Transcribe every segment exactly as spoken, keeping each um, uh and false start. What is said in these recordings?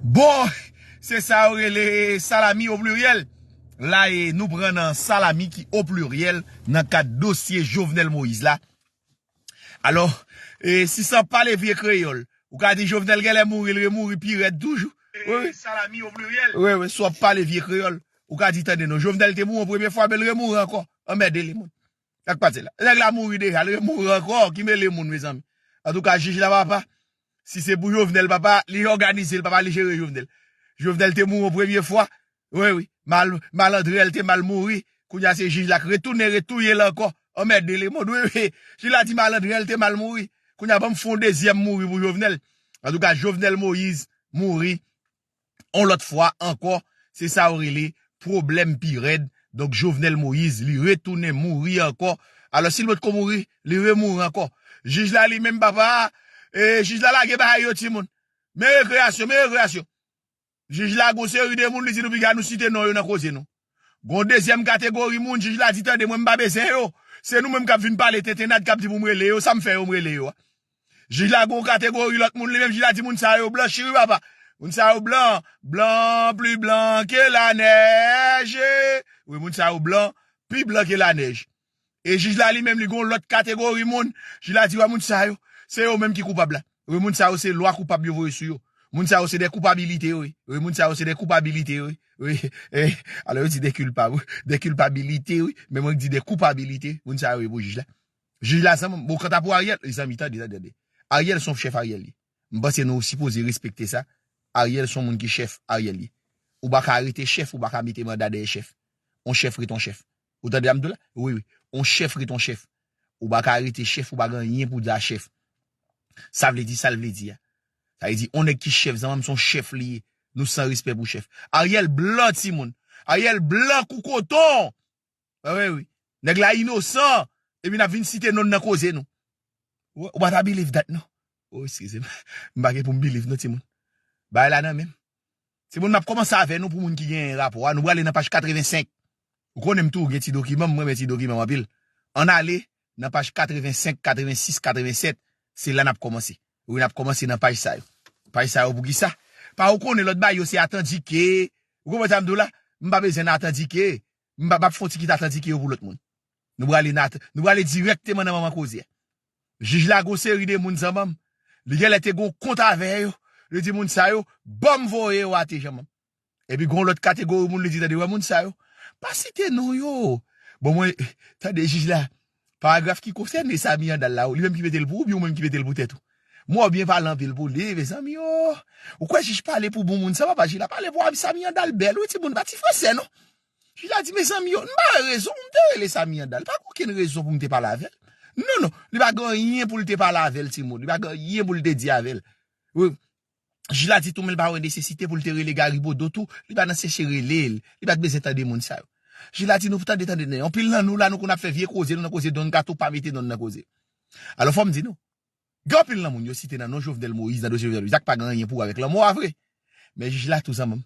Bon, se sa yo rele salami o pliryèl. La, e, nou pran nan salami ki o pliryèl nan kad dosye Jovenel Moïse la. Alò, e, si sa pale vye kreyòl, ou ka di Jovenel genlè mouri, l remouri pi rèd toujou. Wi, wi. Salami o pliryèl. Wi, wi, si w ap pale vye kreyòl, ou ka di, tande non, Jovenel te mouri yon premye fwa, men l remouri ankò. Anmède lemonn. Sa k pase la? Nèg la mouri deja, l remouri ankò, ki mele moun, mezanmi. Antouka, jij la, papa, si se pou Jovenel, papa, li òganize l, papa, li jere Jovenel. Jovenel te mouri yon premye fwa. Wi, wi. Mal, malandren, l te mal mouri. Kounye a, se jij la k retounen, retouye l ankò. Anmède lemonn, wi, wi. Jij la di malandren, l te mal mouri. Kounye a, ban m fè yon dezyèm mouri pou Jovenel. Antouka, Jovenel Moïse mouri yon lòt fwa ankò, se sa yo rele pwoblèm pi rèd. Donk, Jovenel Moïse, li retounen mouri ankò. Alò, si l potko mouri, li remouri ankò. Jij la, li menm, papa, e, jij la lage bagay yo, timoun. Men rekreyasyon, men rekreyasyon. Jij la, gon seri de moun, li di nou piga nou site non yo nan koze nou. Gon dezyèm kategori moun, jij la di, tande, mwen, m pa bezwen yo. Se nou menm k ap vin pale tentennad, k ap di pou m rele yo, sa m fè yo, m rele yo a. Jij la gon kategori lòt moun, li menm jij la di moun sa yo blanchi wi papa. Moun sa yo blan, blan, pli blan ke la nèj. Wi, moun sa yo blan, pi blan ke la nèj. E jij la li menm li gon lòt kategori moun, jij la di wè moun sa yo, se yo menm ki koupab la. Wi, moun sa yo se lwa koupab yo voye sou yo. Moun sa yo se de koupabilite yo, wi. Wi, moun sa yo se de koupabilite yo, wi. Wi, eh, alò yo di de kilpab, de kilpabilite, wi. Men mwen di de koupabilite, moun sa yo ye pou jij la. Jij la zanmi m, bon, kanta pou Ariel, zanmi, tande, tande, tande. Ariel se yon chèf Ariel ye. M panse nou sipoze respekte sa. Ariel se yon moun ki chèf Ariel ye. Ou pa ka arete chèf, ou pa ka mete manda dèyè chèf. On chèf ret on chèf. Ou tande sa m di w la? Wi, wi. On chèf ret on chèf. Ou pa ka arete chèf, ou pa gen anyen pou di a chèf. Sa vle di, sa l vle di a. Sa vle di, on nèg ki chèf, zanmi m, se yon chèf li ye. Nou san respè pou chèf. Ariel blan, timoun. Ariel blan kou koton. Wi, wi, wi. Nèg la inosan. Epi n ap vin site non l nan koze nou. Ou, ou pa ta believe that, non. Oh, eskize m. M pa gen pou m believe, non, timoun. Bagay la nan men m. Timoun, m ap kòmanse avè nou pou moun ki gen rapò a. Nou prale nan paj katrevensenk. Ou konnen m toujou gen ti dokiman, m renmen ti dokiman m anpil. Ann ale nan paj katrevensenk, katrevensis, katrevensèt. Se la n ap kòmanse. Wi, n ap kòmanse nan paj sa yo. Paj sa yo pou ki sa? Pa ou konnen lòt bagay yo se atandike. Ou konprann sa m di w la? M pa bezwen nan atandike. M pa, m ap fè yon ti kit atandike yo pou lòt moun. Nou prale nan at-, nou prale dirèkteman nan manman koze a. Jij la gon seri de moun zanmi m. Li genlè te gon kont avè yo. Li di moun sa yo, ban m voye yo ate zanmi m. Epi gon lòt kategori moun li di tande wè moun sa yo. Pa site non yo. Bon mwen, tande jij la. Paragraf ki konsène Samy Andal la, ou li menm ki mete l pou ou, oubyen ou menm ki mete l pou tèt ou? Mwen byen pale anpil pou li, mezanmi, oh. Ou kwè jij pale pou bon moun sa, papa, jij la pale pou Samy Andal bèl, wi, timoun, pa ti fransè, non. Jij la di, mezanmi, yo, m pa rezon pou m te rele Samy Andal, pa gen okenn rezon pou m te pale avè l. Non, non, li pa gen anyen pou l te pale avè l, timoun, li pa gen anyen pou l te di avè l. Wi. Jij la di tou, men l pa wè nesesite pou l te rele Gary Bodeau tou, li pa nan chèche rele l, li pa t bezwen tande moun sa yo. Jij la di nou, tande, tande, tande, anpil nan nou la, nou konn ap fè vye koze, nou nan koze Don Kato, pa mete non nan koze. Alò, fò m di nou, gen anpil nan moun yo site nan non Jovenel Moïse, nan dosye Jovenel Moïse, sa k pa gen anyen pou wè avèk lanmò a vre. Men jij la tou zanmi m.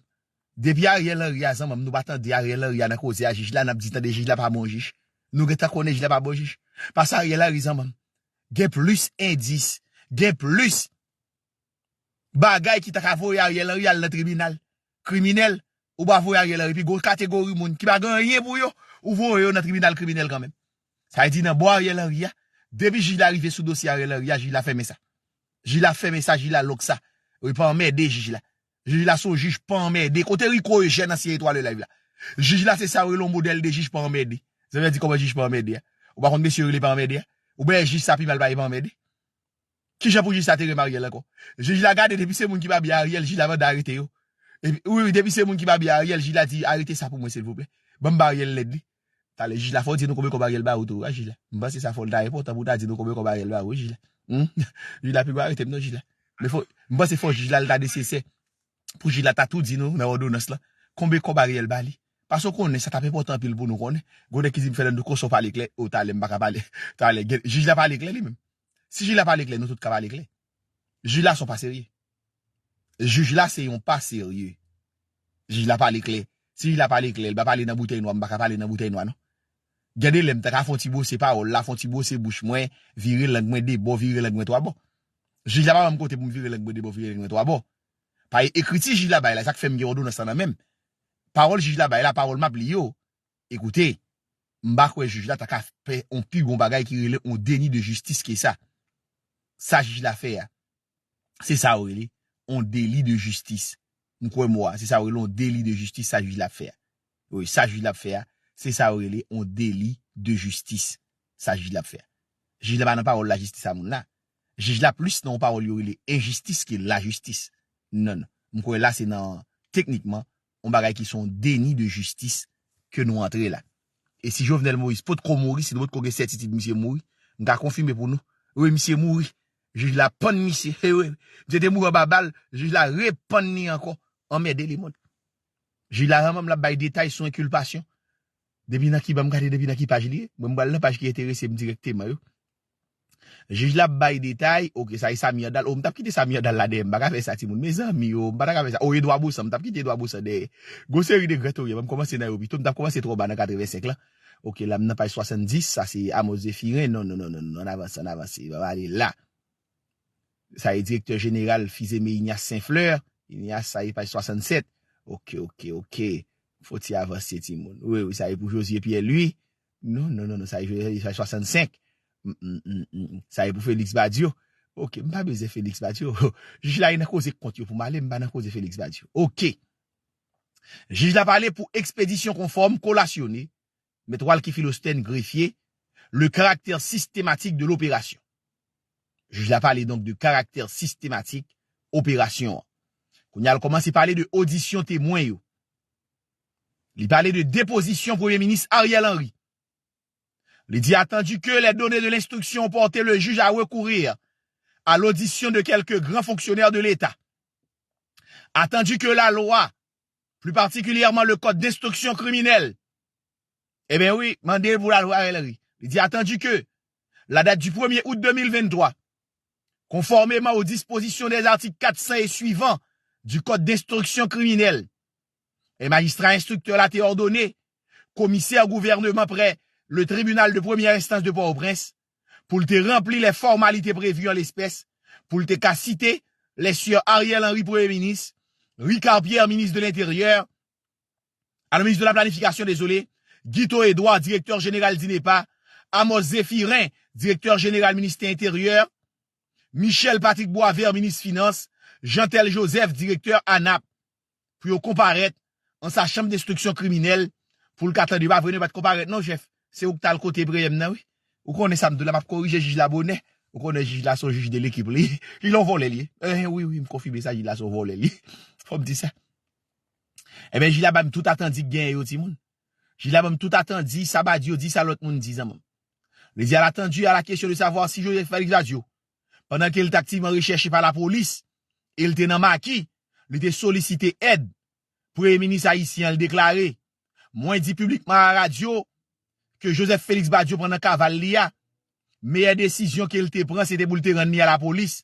Depi Ariel Henry a zanmi m, nou pa tande Ariel Henry a nan koze a, jij la, n ap di tande jij la pa bon jij. Nou gentan konnen jij la pa bon jij. Paske Ariel Henry zanmi m. Gen plis endis, gen plis bagay ki ta ka voye Ariel Henry al nan tribinal kriminèl, ou pa voye Ariel Henry, pi gwo kategori moun ki pa gen anyen pou yo, ou voye yo nan tribinal kriminèl kanmenm. Sa vle di nan bò Ariel Henry a, depi jij la rive sou dosye Ariel Henry a, jij la fèmen sa. Jij la fèmen sa, jij la lòk sa. Wi, pa anmède jij la. Jij la se yon jij pa anmède. Kote Rico Eugène ansyen etwal live la? Jij la se sa yo rele yon modèl de jij pa anmède. Sa vle di kòman jij pa anmède a? Ou pa konn mesye yo rele pa anmède a? Oubyen jij sa pi mal pale pa anmède? Kijan pou jij sa te renmen Ariel ankò? Jij la gade depi se moun ki pa byen Ariel, jij la mande arete yo. Epi, wi, wi, depi se moun ki pa byen Ariel, jij la di, arete sa pou mwen, silvouplè. Ban m ba Ariel lèd li. Talè, jij la fò di nou konbyen kòb Ariel ba ou tou, a jij la. M panse sa fò l ta enpòtan pou ta di nou konbyen kòb Ariel ba ou, jij la. Hmm? Jij la pi gwo arete m non, jij la. Men fò, m panse fò jij la l ta nesesè. Pou jij la ta tou di nou nan òdonans lan. Konbyen kòb Ariel ba li? Paske w konnen sa t ap enpòtan anpil pou nou konnen. Gon nèg ki di m Fernando konsa w pale klè. O talè m pa ka pale. Talè, jij la pale klè li menm. Si jij la pale klè, nou tout ka pale klè. Jij la se yon pa serye. Jij la se yon pa serye. Jij la pale klè. Si jij la pale klè, li pa pale nan boutèy nwa, m pa ka pale nan boutèy nwa non. Gen de lè m ta ka fè yon ti bwose pawòl la, fè yon ti bwose bouch mwen, vire lang mwen de bò, vire lang mwen twa bò. Jij la pa ban m kote pou m vire lang mwen de bò, vire lang mwen twa bò. Pa ekriti jij la bay la, sa k fè m gen òdonans lan nan men m. Pawòl jij la bay la, pawòl m ap li yo. Ekoute, m pa kwè jij la ta ka fè yon pi gwo bagay ki rele yon deni de jistis ke sa. Sa jij la fè a, se sa yo rele yon deli de jistis. M kwè mo a, se sa yo rele yon deli de jistis, sa jij la ap fè a. Wi, sa jij la ap fè a, se sa yo rele yon deli de jistis, sa jij la ap fè a. Jij la pa nan pawòl lajistis a moun la. Jij la plis nan yon pawòl yo rele enjistis ke lajistis. Non, non. M kwè la se nan, teknikman, yon bagay ki se yon deni de jistis ke nou antre la. E si Jovenel Moïse potko mouri, si nou potko gen sètitid misye mouri, m ka konfime pou nou. Wi, misye mouri. Jij la pann misye. Wi, misye te mouri anba bal, jij la repann li ankò. Anmède lemonn. Jij la ranmanm l ap bay detay sou enkilpasyon. Depi nan ki, ban m gade depi nan ki paj li ye. Mwen, m pral nan paj ki enterese m dirèkteman yo. Jij la ap bay detay, oke, sa e Samy Andal. O, m t ap kite Samy Andal la dèyè, m pa ka fè sa, timoun. Mezanmi, o, m pa ta ka fè sa. O, Edwa Bosan, m t ap kite Edwa Bosan dèyè. Gon seri de gran teoryen, ban m kòmanse nan yo pito, m t ap kòmanse twò ba nan katrevensenk lan. Oke, la m nan paj swasanndis, sa se Amos Zéphirin. Non, non, non, non, non, ann avanse, ann avanse, ann ale la. Sa e direktè jeneral Fizeme Ignace Saint-Fleur. Ignace, sa e paj swasannsèt. Oke, oke, oke. Fò ti avanse, timoun. Wi, wi, sa e pou Josué Pierre Louis. Non, non, non, non, sa e, sa e swasannsenk. Mm, mm, mm, mm, mm. Sa e pou Félix Badio. Oke, m pa bezwen Félix Badio. Jij la e nan koze kont yo pou m ale, m pa nan koze Félix Badio. Oke. Jij la pale pou ekspedisyon konfòm kolasyone, Mèt Walky Philostène, grefye, le caractère systématique de l'opération. Jij la pale donk de karaktè sistematik operasyon an. Kounye a, l kòmanse pale de odisyon temwen yo. Li pale de depozisyon Premye Minis Ariel Henry. Li di, attendu que les données de l'instruction ont porté le juge à recourir à l'audition de quelques grands fonctionnaires de l'État. Attendu que la loi, plus particulièrement le code d'instruction criminelle, eh bien oui, mande pou la loi Ariel Henry. Li di, attendu que la date du premier août deux mille vingt-trois, conformément aux dispositions des articles quatre cents et suivants du Code d'instruction criminelle, e majistra enstriktè la te òdone komisè gouvènman prè le tribunal de première instance de Port-au-Prince pou l te ranpli les formalités prévues en l'espèce, pou l te ka site les sieurs Ariel Henry, Premye Minis, Ricard Pierre, Minis de l'Intérieur, a, Minis de la Planifikasyon, dezole, Guito Edouard, direktè jeneral dinepa, Amos Zéphirin, direktè jeneral Ministè Enteryè, Michel Patrick Boisvert, minis finans, Jeantel Joseph, direktè anap, pou yo konparèt an sa chanm denstriksyon kriminèl, pou l ka tande. Pa vre, nou pa t konparèt non, chèf. Se ou k t al kote Premye m nan, wi. Ou konnen sa m di w la, m ap korije jij la bonè. Ou konnen jij la se yon jij de lekip, li. Li yon vòlè, li ye. Eh, wi, wi, m konfime sa, jij la se yon vòlè, li. Fò m di sa. Ebyen, jij la ban m tout atandi k genyen yo, timoun. Jij la ban m tout atandi, sa Badio di, sa lòt moun di, zanmi m. Li di, à l'attendu, à la question de savoir si Joseph Félix Badio, pandan ke l t aktivman rechèche pa lapolis, e l te nan maki, li te solisite èd Premye Minis ayisyen an, l deklare, mwen di piblikman a radyo ke Joseph Félix Badio pran nan kaval li a, meyè desizyon ke l te pran, se te pou l te rann li a lapolis.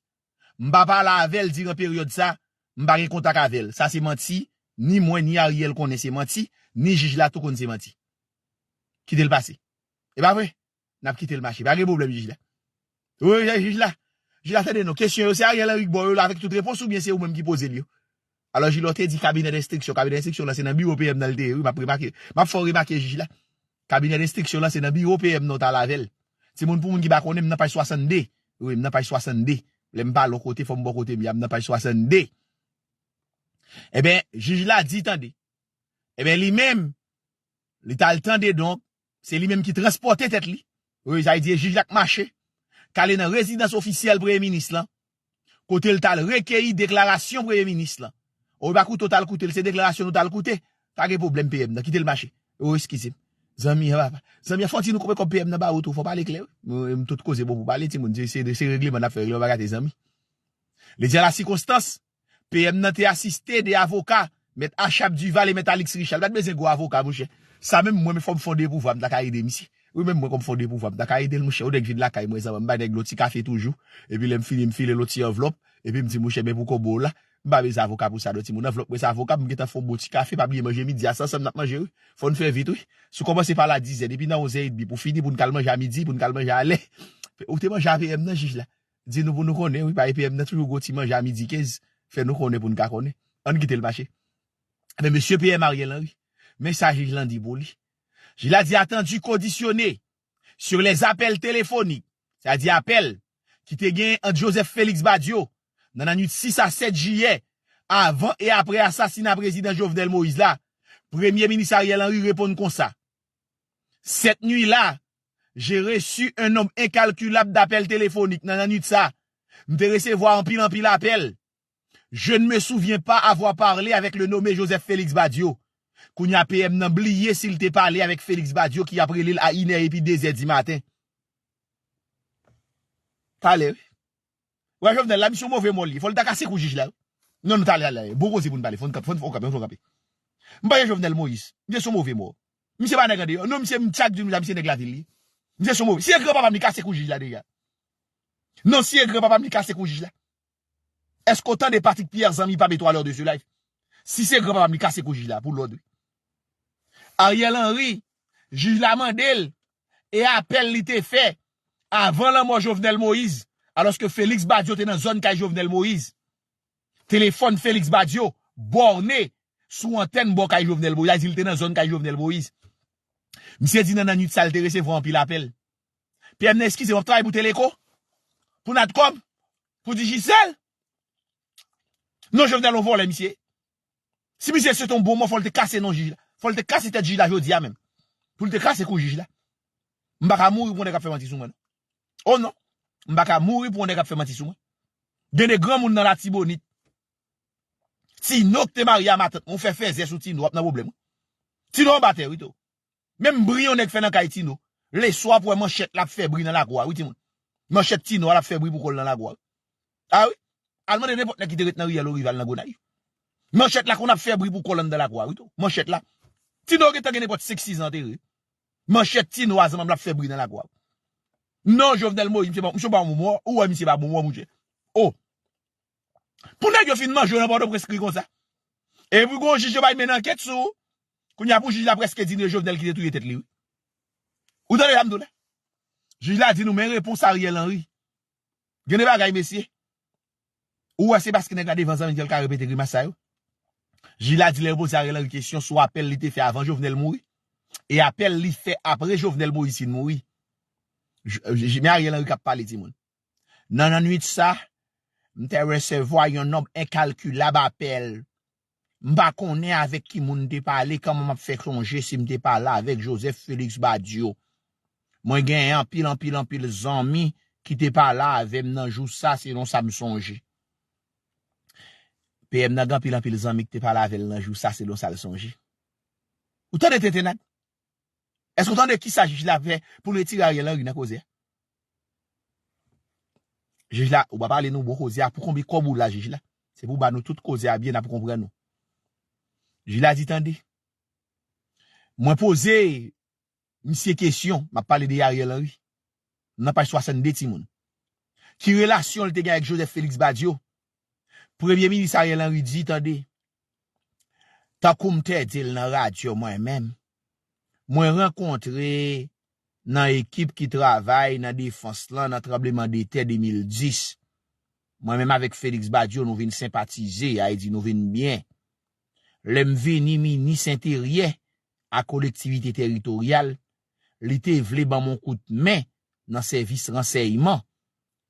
M pa pale avè l diran peryòd sa, m pa gen kontak avè l. Sa se manti, ni mwen, ni Ariel konnen se manti, ni jij la tou konn se manti. Kite l pase. E pa vre? N ap kite l mache. Pa gen pwoblèm, jij la. Wi, jij la. Jij la, tande non. Kesyon yo, se Ariel Henry k ba w yo la, avèk tout repons, oubyen se ou menm ki poze l yo? Alò, jij la, w te di kabinè denstriksyon. Kabinè denstriksyon lan, se nan biwo P M nan l te ye, wi, m ap remake. M ap fè w remake, jij la. Kabinè denstriksyon lan, se nan biwo P M nan w t al avè l. Timoun, pou moun ki pa konnen, m nan paj swasannde. Wi, m nan paj swasannde. Lè m pale yon kote, fò m ba w kote m ye a, m nan paj swasannde. Ebyen, jij la di, tande. Ebyen, li menm, li t al tande, donk, se li menm ki transpòte tèt li. Wi, sa vle di, e jij la k mache, k ale nan rezidans ofisyèl Premye Minis lan, kote l t al rekeyi deklarasyon Premye Minis lan. O, e pa koute w t al koute l, se deklarasyon nou t al koute. Pa gen pwoblèm, P M nan, kite l mache. O, eskize m. Zanmi an, papa. Zanmi an, fò w di nou konbyen kòb P M nan ba ou tou, fò w pale klè, wi. M, m tout koze bon pou pale, timoun, se, se, se regleman n ap fè, regleman pa gate, zanmi. Li di, à la circonstance, P M nan te asiste de avoka, Mèt Achab Duval e Mèt Alix Richard. Li pa t bezwen gwo avoka, monchè. Sa menm mwen, men fò m fonde pouvwa, m ta ka ede misye. Wi, menm mwen, kòm fonde pouvwa, m ta ka ede l, monchè. Ou nèg vin lakay mwen, zanmi m, m bay nèg lo ti kafe toujou. Epi lè m fini, m file lo ti anvlòp. Epi m di, monchè, men pou kobo w la. M pa bezwen avoka pou sa, non, timoun. Anvlòp mwen, se avoka, m gentan fè yon bon ti kafe, pa bliye manje midi a, se ansanm n ap manje, wi. Fò n fè vit, wi. Si w kòmanse pale a dizè, depi nan onzè edmi, pou fini, pou n k al manje a midi, pou n k al manje a lè. Ou te manje a P M nan, jij la. Di nou pou nou konnen, wi, paske P M nan toujou gwo ti manje a midi kenz. Fè nou konnen pou n ka konnen. Ann kite l mache. Ebyen, mesye P M Ariel Henry, men sa jij lan di pou li. Jij la di, attendu conditionné sur les appels téléphoniques, sa di apèl ki te gen ant Joseph Félix Badio nan lannwit sis a sèt jiyè, avan e apre asasina prezidan Jovenel Moïse la, Premye Minis Ariel Henry reponn konsa, cette nuit-là, j'ai reçu un nombre incalculable d'appels téléphoniques nan lannwit sa. M te resevwa anpil, anpil apèl. Je ne me souviens pas avoir parlé avec le nommé Joseph Félix Badio. Kounye a P M nan bliye si l te pale avèk Félix Badio ki ap rele l a inè epi dezè di maten. Talè, wi. Wè Jovenel la, misye yon move mò li ye. Fò l ta kase kou jij la, wi. Non, non, talè, talè. Bon koze pou n pale. Fò n kanpe, fò n fò n kanpe, fò n kanpe. M pa ye Jovenel Moïse. Misye se yon move mò. Misye pa nèg andeyò. Non, misye, m chak di nou sa, misye nèg lavil li. Misye se yon move. Si e granpapa m, li kase kou jij la deja. Non, si e granpapa m, li kase kou jij la. Èske w tande Patrick Pierre zanmi pa mete w alè de ce live? Si se granpapa m, li kase kou jij la pou lòd, wi. Ariel Henry, jij la mande l, e apèl li te fè avan lanmò Jovenel Moïse, alòske Félix Badio te nan zòn kay Jovenel Moïse. Telefòn Félix Badio bòne sou antèn bò kay Jovenel Moïse. Sa di l te nan zòn kay Jovenel Moïse. Misye di nan, nan nwit sa, l te resevwa anpil apèl. P M nan eskize m, w ap travay pou Teleko? Pou Natcom? Pou Digicel? Non, Jovenel yon vòlè, misye. Si misye se te yon bon mò, fò l te kase non jij la. Fò l te kase tèt jij la jodi a menm. Pou l te kase kou jij la. M pa ka mouri pou yon nèg k ap fè manti sou mwen, non. O non. M pa ka mouri pou yon nèg k ap fè manti sou mwen. Gen de granmoun nan Latibonit. Tino ki te marye a matant mwen, ou fè fèzè sou Tino, w ap nan pwoblèm, wi. Tino anba tè, wi, tou. Menm bri yon nèg fè nan kay Tino. Leswa pou wè manchèt la ap fè bri nan lakou a, wi, timoun. Manchèt Tino a l ap fè bri pou kò l nan lakou a, wi. A wi. Al mande nenpòt nèg ki te ret nan riyèl Lorival nan Gonayiv. Manchèt la konn ap fè bri pou kò l anndan lakou a, wi, tou. Manchèt la. Tino gentan gen nenpòt senk, sis zan antere. Manchèt Tino a zanmanm l ap fè bri nan lakou a. Non, Jovenel Moïse, misye pa, misye pa bon mò, ou wè misye pa bon mò, monchè. O. Pou nèg yo fin manje w nan Pòtoprens kri konsa. Epi gon jij yo bay mennen ankèt sou ou. Kounye a pou jij la prèske di nou e Jovenel ki te touye tèt li, wi. Ou tande sa m di w la? Jij la di nou men repons Ariel Henry. Gen de bagay, mesye. Ou wè se paske nèg la devan zanmi l ke l ka repete grimas sa yo. Jij la di lè yo poze Ariel Henry kesyon sou apèl li te fè avan Jovenel mouri. E apèl li fè apre Jovenel Moïse fin mouri. J-, j-, men Ariel Henry k ap pale, timoun. Nan, nan nwit sa, m te resevwa yon nonb enkalkilab apèl. M pa konnen avèk ki moun m te pale, kòman m ap fè sonje si m te pale avèk Joseph Félix Badio. Mwen genyen anpil, anpil, anpil zanmi ki te pale avè m nan jou sa, selon sa m sonje. P M nan gen anpil, anpil zanmi ki te pale avè l nan jou sa, selon sa l sonje. Ou tande tentennad? Èske w tande kisa jij la fè pou l retire Ariel Henry nan koze a? Jij la, ou pa pale nou bon koze a, pou konbyen kòb ou la, jij la? Se pou w ba nou tout koze a byen, n ap konprann ou. Jij la di, tande. Mwen poze misye kesyon, m ap pale de Ariel Henry. Nan paj swasannde, timoun. Ki relasyon l te gen avèk Joseph Félix Badio? Premye minis Ariel Henry di, tande, tankou m te di l nan radyo mwen menm, mwen rankontre nan ekip ki travay nan defans lan nan tranbleman de tè de mil dis. Mwen menm avèk Félix Badio, nou vin senpatize, sa vle di nou vin byen. Lè m vini minis enteryè a kolektivite teritoryal, li te vle ban m yon kout men nan sèvis ransèyman.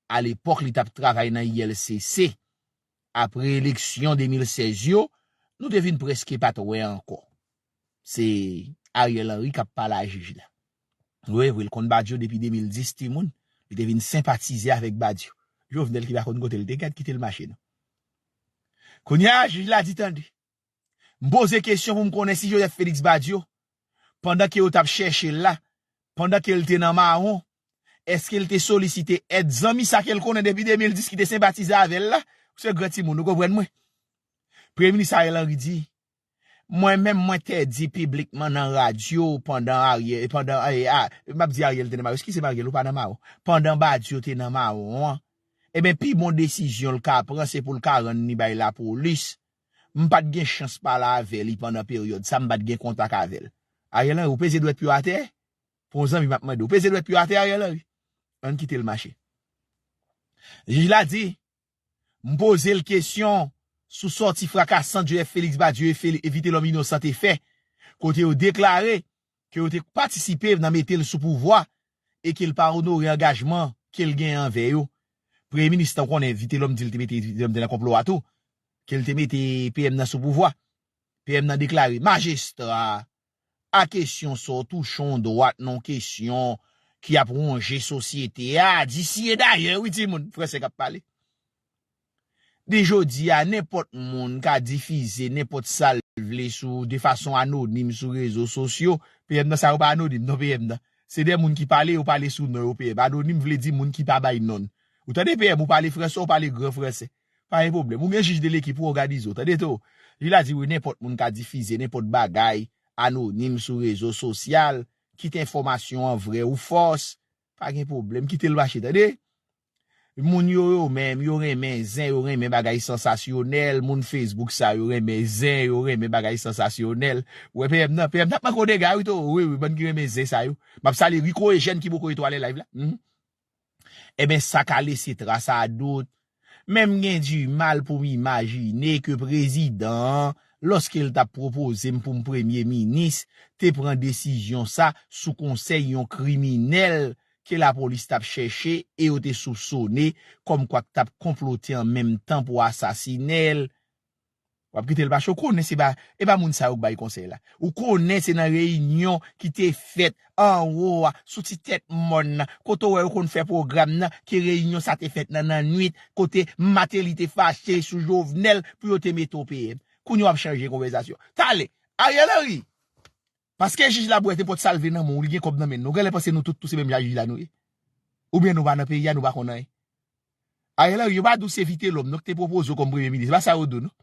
Alepòk, li t ap travay nan I L C C. Apre eleksyon de mil sèz yo, nou te vin prèske pa t wè ankò. Se Ariel Henry k ap pale a jij la. Wi, wi, l konn Badio depi de mil dis, timoun. Li te vin senpatize avèk Badio. Jovenel ki pa konn kote l te, gad kite l mache, non. Kounye a, jij la di, tande. M poze kesyon pou m konnen si Joseph Félix Badio, pandan ke yo t ap chèche l la, pandan ke l te nan mawon, èske l te solisite èd zanmi sa ke l konnen depi de mil dis ki te senpatize avè l la? Ou se gran timoun, ou konprann mwen. Premye minis Ariel Henry di, mwen menm mwen te di piblikman nan radyo pandan Ariel, pandan, e, a, m ap di Ariel te nan mawon, eskize m Ariel, ou pa nan mawon. Pandan Badio te nan mawon an, ebyen pi bon desizyon l ka pran se pou l ka rann li bay lapolis. M pa t gen chans pale avè li pandan peryòd sa, m pa t gen kontak avè l. Ariel Henry, ou peze dwèt pye w atè? Pou yon zanmi m ap mande, ou peze dwèt pye w atè, Ariel Henry? Ann kite l mache. Jij la di, m poze l kesyon sou sòti frakasan Joseph Félix Badio e Fel- e Vitelhomme Innocent te fè, kote yo deklare ke yo te patisipe nan mete l sou pouvwa e ke l pa onore angajman ke l genyen anvè yo. Premye minis lan, ou konnen, Vitelhomme di l te mete, Vitelhomme te nan konplo a tou, ke l te mete P M nan sou pouvwa. P M nan deklare, majistra, a kesyon sa w touche yon dwat nan kesyon ki ap wonje sosyete a, disi e dayè, wi, timoun, fransè k ap pale. Di jodi a, nenpòt moun ka difize nenpòt sa l vle sou, de fason anonim sou rezo sosyo. P M nan, sa yo pa anonim, non, P M nan. Se de moun ki pale, yo pale sou non yo, P M. Anonim vle di moun ki pa bay non. Ou tande, P M, ou pale fransè, ou pale gran fransè. Pa gen pwoblèm. Ou gen jij de lekip, ou òganize w. Tande tou. Jij la di, wi, nenpòt moun ka difize nenpòt bagay anonim sou rezo sosyal, kit enfòmasyon an vrè ou fòs. Pa gen pwoblèm, kite l mache, tande. Moun yo, yo menm, yo renmen zen, yo renmen bagay sansasyonèl. Moun Facebook sa yo renmen zen, yo renmen bagay sansasyonèl. Ou wè P M nan, P M t ap manke w dega, wi, tou. Wi, wi, bann ki renmen zen sa yo. M ap salye Rico Eugène ki poko etwale live la. Mhm. Ebyen, sa ka lese tras a dout. Men m gen di mal pou m imajine ke prezidan an, lòske l t ap pwopoze m pou m premye minis, te pran desizyon sa sou konsèy yon kriminèl ke lapolis t ap chèche e yo te soupsone kòmkwa k t ap konplote an menm tan pou asasinen l. W ap kite l mache, ou konnen se pa, e pa moun sa yo k bay konsèy la. Ou konnen se nan reyinyon ki te fèt anwo a, sou ti tèt mòn nan, kote w wè yo konn fè pwogram nan, ke reyinyon sa te fèt nan, nan nwit, kote Martelly te fache sou Jovenel pou yo te mete w P M. Kounye a w ap chanje konvèsasyon. Talè, Ariel Henry, paske jij la bwè nenpòt sa l vle nan men w, li gen kòb nan men l. Nou genlè panse nou tout tou se menm jan jij la nou ye. Oubyen nou pa nan peyi a, nou pa konn anyen. Ariel Henry, yo pa di w se Vitelhomme non ki te pwopoze w kòm premye minis. Se pa sa yo di w non.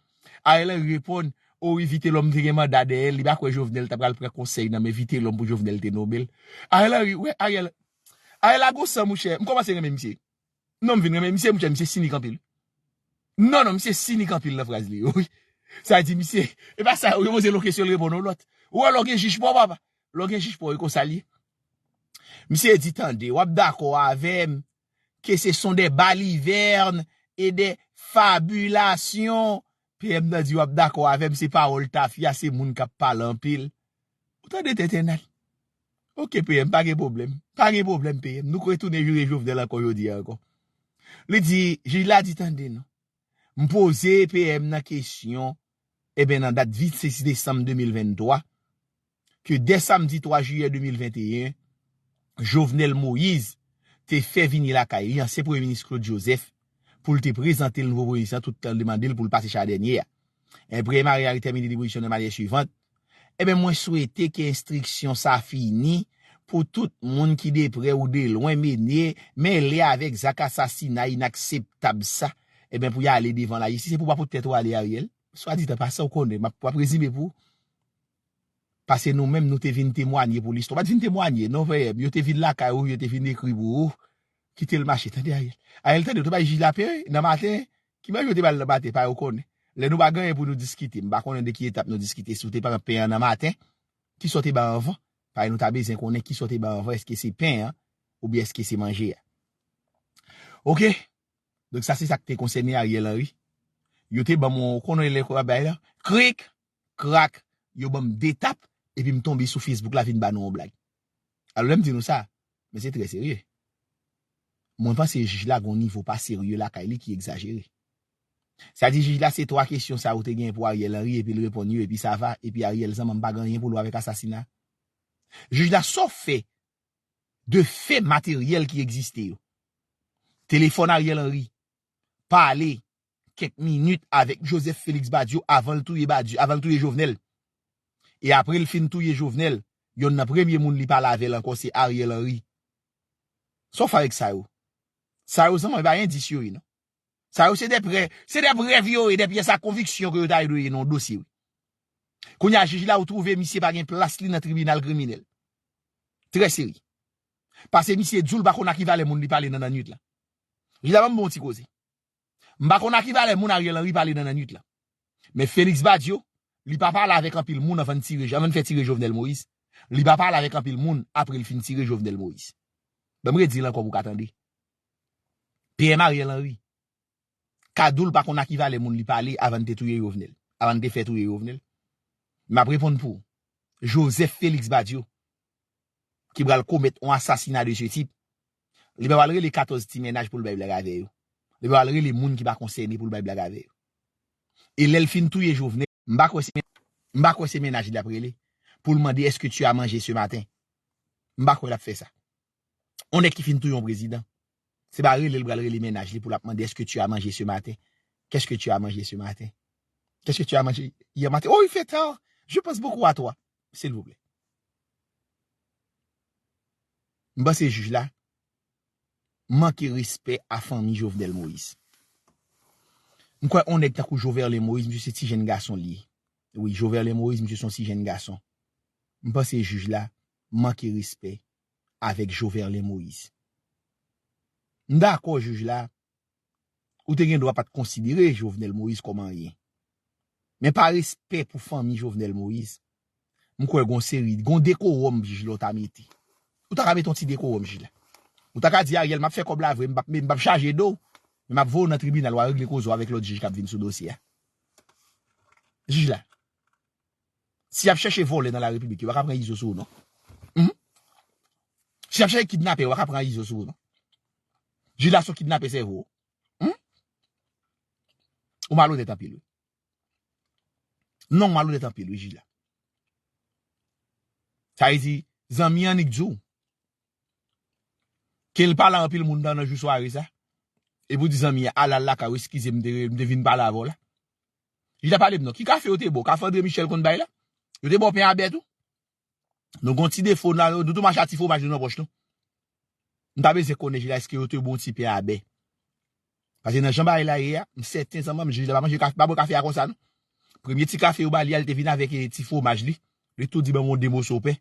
Ariel Henry reponn, o wi, Vitelhomme te gen manda dèyè l, li pa kwè Jovenel ta pral pran konsèy nan men Vitelhomme pou Jovenel te nonmen l. Ariel Henry, wè, Ariel, Ariel la gon san, monchè. M kòmanse renmen misye. Non, m vin renmen misye, monchè, misye sinik anpil. Non, non, misye sinik anpil nan fraz li yo, wi. Sa di misye, e pa sa, yo poze l yon kesyon, l reponn yon lòt. Ou wè lè w gen jij pa w, papa. Lè w gen jij pa w, e konsa l ye. Misye di, tande, w ap dakò avè m ke ce sont des balivernes et des fabulations. P M nan di, w ap dakò avè m, se pawòl tafya, se moun k ap pale anpil. Ou tande tenten nan. Oke, P M, pa gen pwoblèm. Pa gen pwoblèm, P M. Nou k retounen jire Jovenel ankò jodi a ankò. Li di, jij la di, tande non. M poze P M nan kesyon, ebyen, nan dat vennsis desanm de mil venntwa, ke dè samdi twa jiyè de mil venteyen, Jovenel Moïse te fè vini lakay li ansyen premye minis Claude Joseph pou l te prezante l nouvo premye minis lan, tout tan l demande l pou l pase chak dènye a. Un prêt mariage terminé de position de manière suivante. Ebyen, mwen swete ke enstriksyon sa fini pou tout moun ki de prè ou de lwen menye, mele avèk zak asasina inakseptab sa. Ebyen, pou y ale devan lajistis, se pou w pa pot tèt ou ale, Ariel. Swa dit an pasan, ou konnen, m ap, w ap rezime pou ou. Paske nou menm, nou te vin temwanye pou listwa. Pa t vin temwanye, non, frè m. Yo te vin lakay ou, yo te vin ekri pou ou. Kite l mache, tande, Ariel. Ariel, tande, yo te bay jij la pen nan maten. Ki manje yo te ba l nan maten, pa yo konnen. Lè nou pa gen anyen pou nou diskite, m pa konnen de ki etap nou diskite, si w te pran pen an nan maten, ki sa w te ba anvan? Paske nou ta bezwen konnen ki sa w te ba anvan, èske se pen an, oubyen èske se manje a. Oke? Donk sa se sa k te konsène Ariel Henry. Yo te ban m yon, konnen lè yo ap bay la, krik, krak, yo ban m de tap, epi m tonbe sou Facebook la vin ba nou yon blag. Alò lè m di nou sa, men se trè serye. Mwen panse jij la gon nivo pa serye lakay li ki egzajere. Sa di jij la se twa kesyon sa ou te gen pou Ariel Henry epi l reponn yo epi sa va, epi Ariel zanmanm pa gen anyen pou l wè avèk asasina. Jij la sa w fè de fè materyèl ki egziste yo. Telefòn Ariel Henry, pale kèk minit avèk Joseph Félix Badio avan l touye Badio, avan l touye Jovenel. E apre l fin touye Jovenel, yonn nan premye moun li pale avè l ankò se Ariel Henry. Sa w fè avèk sa yo? Sa yo zanmanm, e pa endis yo ye non. Sa yo se de prè, se de prèv yo ye, de pyès a konviksyon ke yo ta dwe ye nan yon dosye wi. Kounye a jij la ou twouve misye pa gen plas li nan tribinal kriminèl. Trè serye. Paske misye di w l pa konn a ki valè moun li pale nan lannwit la. Jij la ban m bon ti koze. M pa konn a ki valè moun Ariel Henry pale nan lannwit la. Men Félix Badio, li pa pale avèk anpil moun anvan l tire, anvan l fè tire Jovenel Moïse. Li pa pale avèk anpil moun apre l fin tire Jovenel Moïse. Ban m redi l ankò pou w ka tande. P M Ariel Henry, Cadoul pa konn a ki valè moun li pale avan n te touye Jovenel, avan n te fè touye Jovenel. M ap reponn pou ou. Joseph Félix Badio, ki pral komèt yon asasina de ce type, li pa pral rele katòz ti mennaj pou l bay blag avè yo. Li pa pral rele moun ki pa konsène pou l bay blag avè yo. E lè l fin touye Jovenel, m pa kwè se, m pa kwè se mennaj li ap rele pou l mande est-ce que tu as mangé ce matin. M pa kwè l ap fè sa. On nèg ki fin touye yon prezidan, se pa rele l pral rele mennaj li pou l ap mande est-ce que tu as mangé ce matin? Qu'est-ce que tu as mangé ce matin? Qu'est-ce que tu as mangé hier matin? Oh, il fait tard. Je pense beaucoup à toi. Silvouplè. M panse jij la manke respè a fanmi Jovenel Moïse. M kwè on nèg tankou Joverlen Moïse, misye se ti jenn gason li ye. Wi, Joverlen Moïse, misye se yon ti jenn gason. M panse jij la manke respè avèk Joverlen Moïse. M dakò jij la, ou te gen dwa pa t konsidere Jovenel Moïse kòm anyen. Men pa respè pou fanmi Jovenel Moïse, m kwè gon seri, gon dekowòm jij la w ta mete. Ou ta ka mete yon ti dekowòm jij la. Ou ta ka di Ariel, m ap fè kòb la vre, m p ap, m p ap chaje do w, men m ap voye w nan tribinal, w a regle koze w avèk lòt jij k ap vin sou dosye a. Jij la, si y ap chèche vòlè nan larepiblik, yo pa ka pran Izo sou ou non. Mhm. Si y ap chèche kidnapè, yo pa ka pran Izo sou ou non. Jij la se yon kidnapè sèvo. Hmm? Ou malonèt anpil, wi. Non, ou malonèt anpil, wi, jij la. Sa vle di, zanmi an annik di w ke l pale a anpil moun nan, nan jou sware sa. Epi w di zanmi an, al, al lakay ou, eskize m, m te, m te vin pale avè w la. Jij la pale m non. Ki kafe yo te ba w? Kafe André Michel konn bay la? Yo te ba w pen a bè tou? Nou gon ti defo la, nou tou mache a ti fwomaj nou nan pòch nou. M ta bezwen konnen jij la, èske yo te bon ti pen a bè? Paske nan jan bagay la ye a, m sèten zanmi m jij la pa manje kafe, pa bwè kafe a konsa non. Premye ti kafe yo ba li a, li te vin avèk eh, ti fwomaj li. Li tou di ban m yon de moso pen.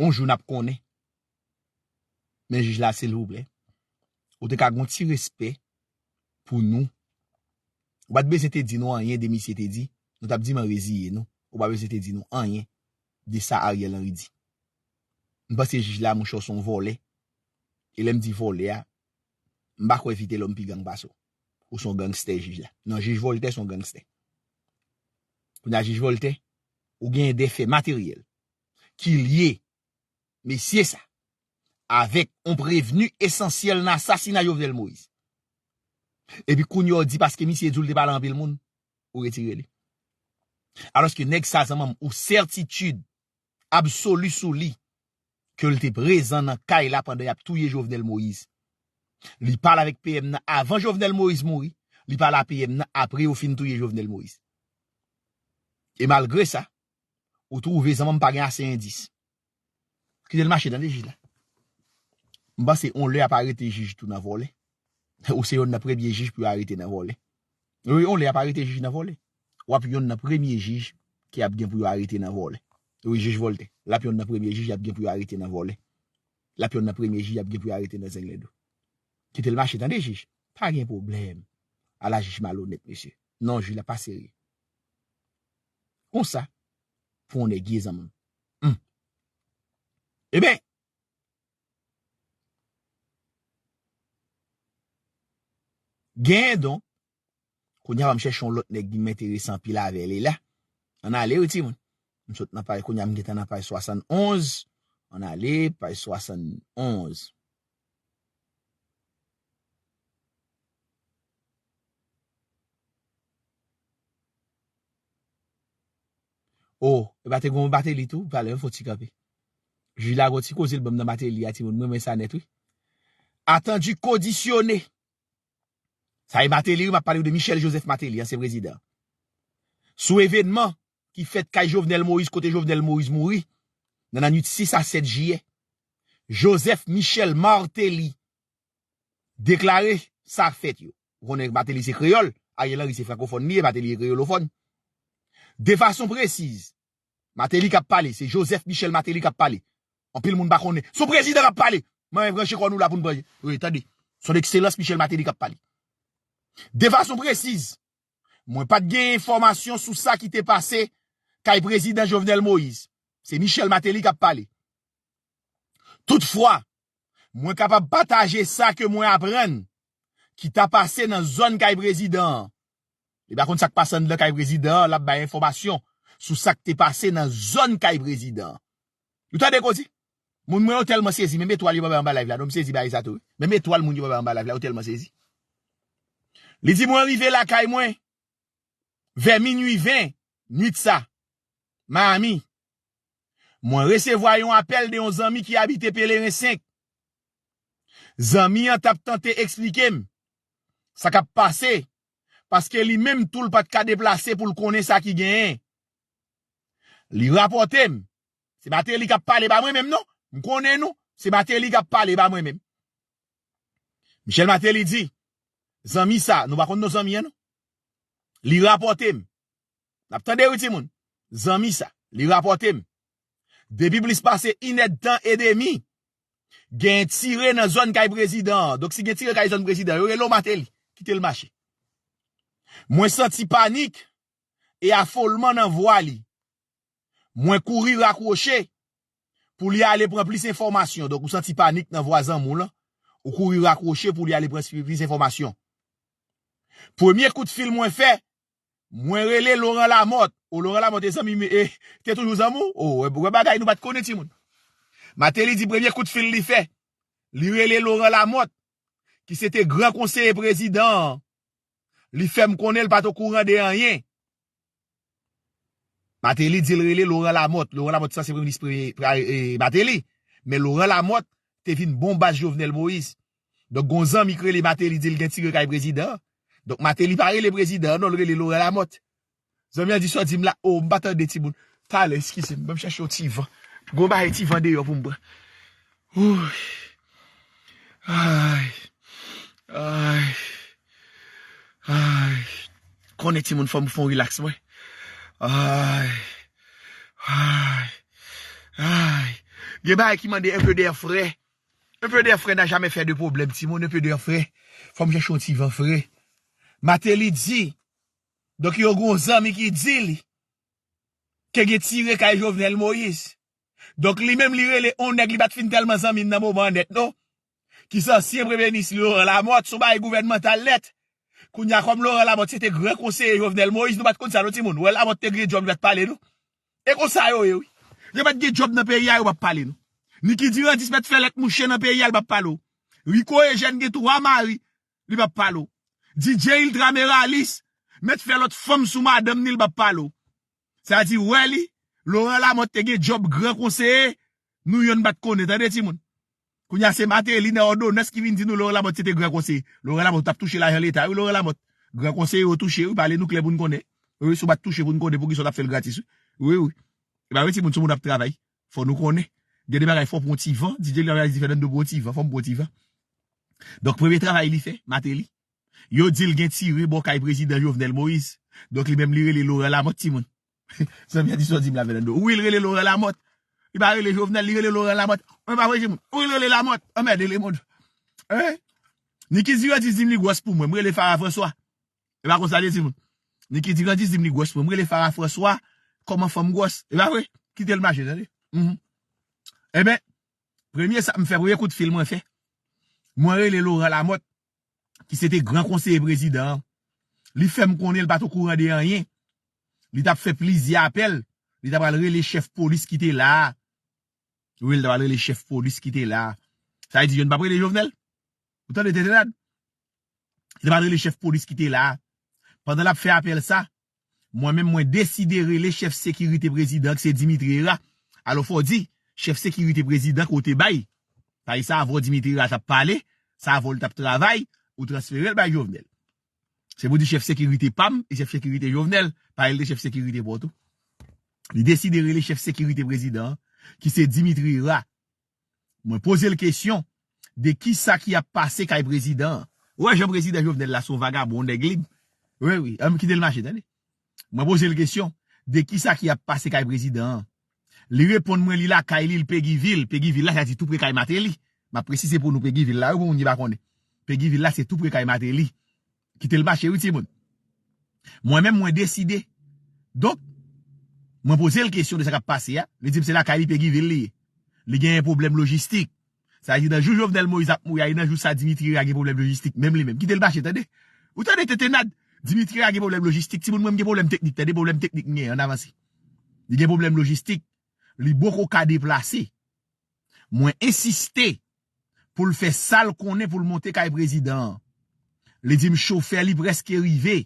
On jou n ap konnen. Men jij la, silvouplè, ou te ka gon ti respè pou nou. Ou pa t bezwen te di nou anyen de misye te di. Nou t ap di m an reziye nou. Ou pa bezwen te di nou anyen de sa Ariel Henry di. M panse jij la, monchè, w se yon vòlè. E lè m di vòlè a, m pa kwè Vitelhomme pi gang pase w. Ou se yon gangstè, jij la. Non, jij Voltaire se yon gangstè. Kounye a, jij Voltaire, ou genyen de fè materyèl ki lye mesye sa avèk yon prevni esansyèl nan asasina Jovenel Moïse. Epi kounye a w di paske misye di w l te pale anpil moun, ou retire li. Alòske nèg sa zanmanm ou sètitid absoli sou li ke l te prezan nan kay la pandan y ap touye Jovenel Moïse. Li pale avèk P M nan avan Jovenel Moïse mouri, li pale a P M nan apre yo fin touye Jovenel Moïse. E malgre sa, ou twouve zanmanm pa gen ase endis. Kite l mache, tande jij la. M panse on lè y ap arete jij tou nan vòlè. Ou se yonn nan premye jij pou yo arete nan vòlè. Wi, on lè y ap arete jij nan vòlè. W ap yonn nan premye jij ke y ap gen pou yo arete nan vòlè. Wi, jij Voltaire. L ap yonn nan premye jij y ap gen pou yo arete nan vòlè. L ap yonn nan premye jij y ap gen pou yo arete nan zenglendo. Kite l mache, tande jij. Pa gen pwoblèm. Ala jij malonèt, mesye. Non, jij la pa serye. Konsa, pou on nèg ye zanmi m. Hmm. Ebyen, genyen donk, kounye a, m chèche yon lòt nèg ki m enterese anpil avè li la. Ann ale, wi, timoun. M sot nan paj, kounye a, m gentan nan paj swasannonz. Ann ale, paj swasannonz. Oh, e pa te gon Martelly tou, talè, fò ti kanpe. Jij la gon ti koze l ban m nan Martelly a, timoun, mwen renmen sa nèt, wi. Attendu conditionné. Sa e Martelly, wi, m ap pale w de Michel Joseph Martelly, ansyen prezidan. Sou evènman ki fèt kay Jovenel Moïse, kote Jovenel Moïse mouri, nan lannwit sis a sèt jiyè, Joseph Michel Martelly deklare sa fèt yo. Ou konnen Martelly se kreyòl, Ariel Henry se frankofòn li ye, Martelly se kreyolofòn. De fason presiz, Martelly k ap pale, se Joseph Michel Martelly k ap pale. Anpil moun pa konnen. Se yon prezidan k ap pale. Mwen ranche kò nou la pou n pran. Wi, tande. Son Ekselans Michel Martelly k ap pale. De fason presiz, mwen pa t gen enfòmasyon sou sa ki te pase kay prezidan Jovenel Moïse. Se Michel Martelly k ap pale. Toutfwa, mwen kapab pataje sa ke mwen aprann, ki ta pase nan zòn kay prezidan an. Li pa konn sa k pase anndan kay prezidan an, l ap bay enfòmasyon sou sa k te pase nan zòn kay prezidan an. Ou tande koze? Moun mwen yo tèlman sezi, menm etwal yo pa bay anba live la, non, m sezi bagay sa tou, wi. Menm etwal moun yo pa bay anba live la, yo tèlman sezi. Li di, mwen rive lakay mwen vè minui ven nwit sa, Miami. Mwen resevwa yon apèl de yon zanmi ki abite Pelerin senk. Zanmi an t ap tante eksplike m sa k ap pase, paske li menm tou l pa t ka deplase pou l konnen sa ki genyen. Li rapòte m. Se Martelly k ap pale ba mwen menm, non? M konnen nou. Se Martelly k ap pale ba mwen menm. Michel Martelly di, zanmi sa, nou pa konn non zanmi an, non? Li rapòte m. N ap tande, wi, timoun. Zanmi sa, li rapòte m. Depi plis pase inèdtan edemi, gen tire nan zòn kay prezidan an. Donk, si gen tire kay zòn prezidan, yo rele w Martelly. Kite l mache. Mwen santi panik e afolman nan vwa li. Mwen kouri rakwoche pou li ale pran plis enfòmasyon. Donk, ou santi panik nan vwa zanmi w lan. Ou kouri rakwoche pou li ale pran plis enfòmasyon. Premye kout fil mwen fè, mwen rele Laurent Lamothe. O, Laurent Lamothe, e zanmi m, e, te toujou zanmi w? O, wè, wè bagay nou pa t konnen, timoun. Martelly di premye kout fil li fè, li rele Laurent Lamothe, ki se te gran konseye prezidan an. Li fè m konnen l pa t okouran de anyen. Martelly di l rele Laurent Lamothe. Laurent Lamothe se ansyen premye minis premye, pre- e, Martelly. Men Laurent Lamothe te vin bon baz Jovenel Moïse. Donk, gon zanmi k rele Martelly di l gen tire kay prezidan an. Donk, Martelly pa rele prezidan an, non, l rele Laurent Lamothe. Zanmi an di sa w di m la, o, m pa tande timoun. Talè, eskize m, ban m chèche yon ti van. Gon bagay ti van deyò pou m pran. Wouy. Ay. Ay. Ay. Konnen timoun fò m fè yon rilaks mwen. Ay. Ay. Ay. Gen bagay ki mande un peu d'air frais. Un peu d'air frais n'a jamais fait de problème, timoun, un peu d'air frais. Fò m chèche yon ti van fre. Martelly di, donk yo gon zanmi ki di li ke gen tire kay Jovenel Moïse. Donk, li menm, li rele on nèg li pa t fin tèlman zanmi nan moman an nèt, non. Ki se ansyen premye minis li, Laurent Lamothe, sou bagay gouvènmantal nèt. Kounye a, kòm Laurent Lamothe se te gran konseye Jovenel Moïse, nou pa t konn sa, non, timoun. Wè, Lamothe te gen djòb, li pa t pale, non. E konsa yo ye, wi. Yo pa t gen djòb nan peyi a, yo p ap pale, non. Niki Durandis mèt fè lèt mouche nan peyi a, li p ap pale w. Rico Eugène gen twa mari, li p ap pale w. D J Ultra Meralis mèt fè lòt fanm sou madanm ni, li p ap pale w. Sa di, wè li, Laurent Lamothe te gen djòb gran konseye, nou yonn pa t konnen, tande timoun. Kounye a se Martelly nan òdonans ki vin di nou Laurent Lamothe se te gran konseye. Laurent Lamothe t ap touche lajan leta, wi, Laurent Lamothe. Gran konseye yo touche, wi, pale nou klè pou n konnen. Wi, si w pa t touche pou n konnen poukisa w t ap fè l gratis, wi. Wi, wi. E pa vre, timoun, sou moun ap travay. Fò nou konnen. Gen de bagay fò pran ti van, D J Ultra Meralis di Fernando pran ti van, fò m pran ti van. Donk, premye travay li fè, Martelly. Yo di l gen tire bò kay prezidan Jovenel Moïse. Donk, li menm li rele Laurent Lamothe, timoun. Zanmi an di sa w di m la, Fernando. Wi, li rele Laurent Lamothe. Li pa rele Jovenel, li rele Laurent Lamothe. Mwen pa vre, timoun. Wi, li rele Lamothe. Anmède lemonn. Hein? Niki Durandis di m li gwòs pou mwen. M rele Farah François. E pa konsa li ye, timoun. Niki Durandis di m li gwòs pou mwen. M rele Farah François. Kòman fanm gwòs? E pa vre? Kite l mache, tande. Mhm. Ebyen, premye sa m fè, premye kout fil mwen fè, mwen rele Laurent Lamothe, ki se te gran konseye prezidan an. Li fè m konnen l pa t okouran de anyen. Li t ap fè plizyè apèl. Li ta pral rele chèf polis ki te la a. Wi, li ta pral rele chèf polis ki te la a. Sa vle di, yo n p ap rele Jovenel? Ou tande, Tetenad? Li ta pral rele chèf polis ki te la a. Pandan l ap fè apèl sa, mwen menm, mwen deside rele chèf sekirite prezidan, ki se Dimitri Herard. Alò, fò w di, chèf sekirite prezidan ke w te bay. Paske sa avè w Dimitri Herard t ap pale, sa avè w li t ap travay, ou transfere l bay Jovenel. Se pou di chèf sekirite pa m, e chèf sekirite Jovenel, paske li te chèf sekirite pa w tou. Li deside rele chèf sekirite prezidan an, ki se Dimitri Herard. Mwen poze l kesyon de kisa ki ap pase kay prezidan an. Ou wè jan prezidan Jovenel la se yon vagabon, yon nèg lib. Wi, wi, ann kite l mache, tande. Mwen poze l kesyon de kisa ki ap pase kay prezidan an. Li reponn mwen li lakay li, l Peguy Ville. Peguy Ville la, sa di tou pre kay Martelly. M ap presize pou nou Peguy Ville la, wi, pou moun ki pa konnen. Peguy Ville la, se tou pre kay Martelly. Kite l mache, wi, timoun. Mwen menm, mwen deside. Donk, mwen poze l kesyon de sa k ap pase a. Li di m se lakay li Peguy Ville li ye. Li genyen pwoblèm lojistik. Sa vle di nan jou Jovenel Moïse ap mouri a, e nan jou sa Dimitri Herard gen pwoblèm lojistik, menm li menm. Kite l mache, tande. Ou tande Tete Nad? Dimitri Herard gen pwoblèm lojistik, timoun, mwen m gen pwoblèm teknik, tande, pwoblèm teknik m genyen, ann avanse. Li gen pwoblèm lojistik, li poko ka deplase. Mwen ensiste pou l fè sa l konnen pou l monte kay prezidan an. Li di m chofè li prèske rive.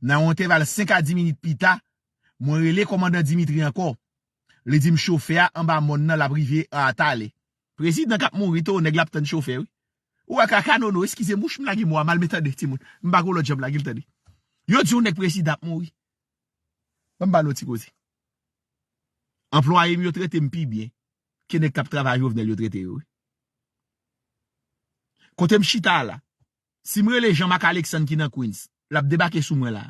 Nan yon entèval senk a dis minit pita, mwen rele kòmandan Dimitri ankò. Li di m chofè a anba mòn nan, l ap rive a talè. Prezidan k ap mouri tou, nèg la ap tann chofè, wi. Ou wè kaka nono, eskize m, wouch, m lage mo a mal, men tande, timoun. M pa gon lòt jan m lage l, tande. Yo di yon nèg prezidan ap mouri. Ban m ba nou ti koze. Anplwaye m yo trete m pi byen ke nèg k ap travay Jovenel yo trete yo, wi. Kote m chita a la, si m rele Jean Marc Alexandre ki nan Queens, l ap debake sou mwen la.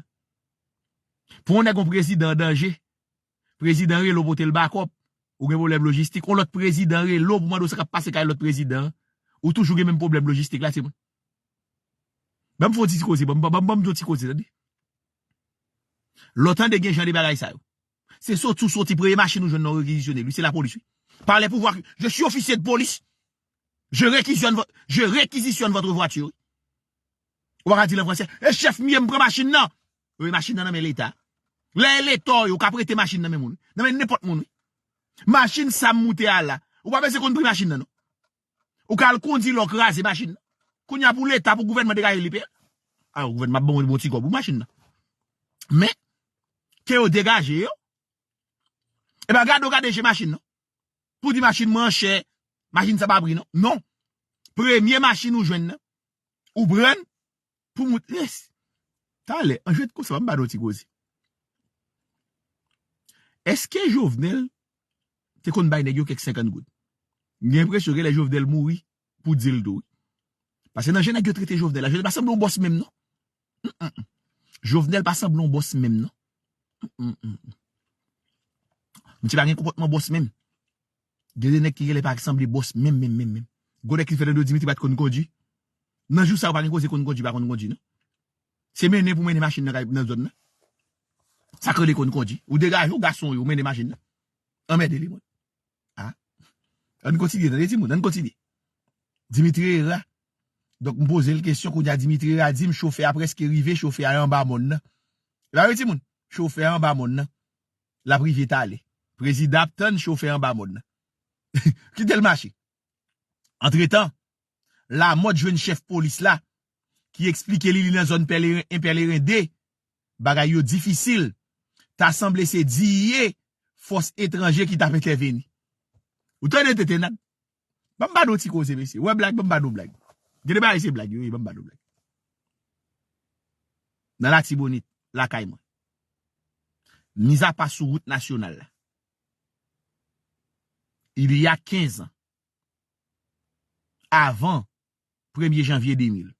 Pou yon nèg, yon prezidan an danje, prezidan rele w pote l bakòp, ou gen pwoblèm lojistik, yon lòt prezidan rele w pou mande w sa k ap pase kay lòt prezidan an, ou toujou gen menm pwoblèm lojistik la, timoun. Ban m fè yon ti koze, ban m, ban m, ban m di yon ti koze, tande. Lè w tande gen jan de bagay sa yo, se soti w soti, premye machin ou jwenn nan, w rekizisyone l, wi, se lapolis, wi. Par les pouvoirs, je suis officier de police. Je réquisitionne vo-, je réquisitionne votre voiture. Ou pa ka di l an fransè, e chèf m ye, m pran machin nan. Wi, machin nan nan men Leta. Lè e Leta w ye, ou ka prete machin nan men moun, nan men nenpòt moun, wi. Machin sa m moute a la, ou pa bezwen konn pri machin nan, non. Ou ka al kondi lè w kraze machin nan. Kounye a pou Leta, pou gouvènman degaje li peye. Alò, gouvènman ap ban w bon ti kòb pou machin nan. Men, ke yo degaje yo. E pa gade w gade je machin nan. Pou di machin mwen an chè, machin sa pa pri non. Non. Premye machin ou jwenn nan, ou pran l pou mout. Yes. Talè, an jwèt konsa, m ba nou ti koze. Èske Jovenel te konn bay nèg yo kèk senkant goud? M gen enpresyon gen lè Jovenel mouri pou di l tou, wi. Paske nan jan nèg yo trete Jovenel la, Jovenel pa sanble yon bòs menm, non. Mm, mm, mm. Jovenel pa sanble yon bòs menm, non. Mm, mm, mm, mm. Misye pa gen konpòtman bòs menm. Gen de nèg ki genlè pa sanble bòs menm, menm, menm, menm. Gon nèg ki fè tande yo Dimitri pa t konn kondui. Nan jou sa yo pa gen koze konn kondui, pa konn kondui, non. Se mennen pou mennen machin nan kay, nan zòn nan. Sa k rele konn kondui. Ou degaje w, gason w ye, ou mennen machin nan. Anmède li, mwen. A. Ann kontinye, tande, timoun, ann kontinye. Dimitri Herard. Donk, m poze l kesyon, kounye a Dimitri Herard di m chofè a prèske rive, chofè a anba mòn nan. E pa vre, timoun? Chofè a anba mòn nan. L ap rive talè. Prezidan ap tann chofè anba mòn nan. Kite l mache. Antretan, Lamòt jwenn chèf polis la, ki eksplike li, li nan zòn Pèleren en, Pèleren de. Bagay yo difisil. Ta sanble se diye fòs etranje ki t ap entèveni. Ou tande, Tete Nad? Ban m ba nou ti koze, mesye. Ou wè blag, ban m ba nou blag. Gen de bagay se blag, yo ye, ban m ba nou blag. Nan Latibonit, lakay mwen. Mizapa sou wout nasyonal la. Il y a quinze ans, avan premye janvye de mil,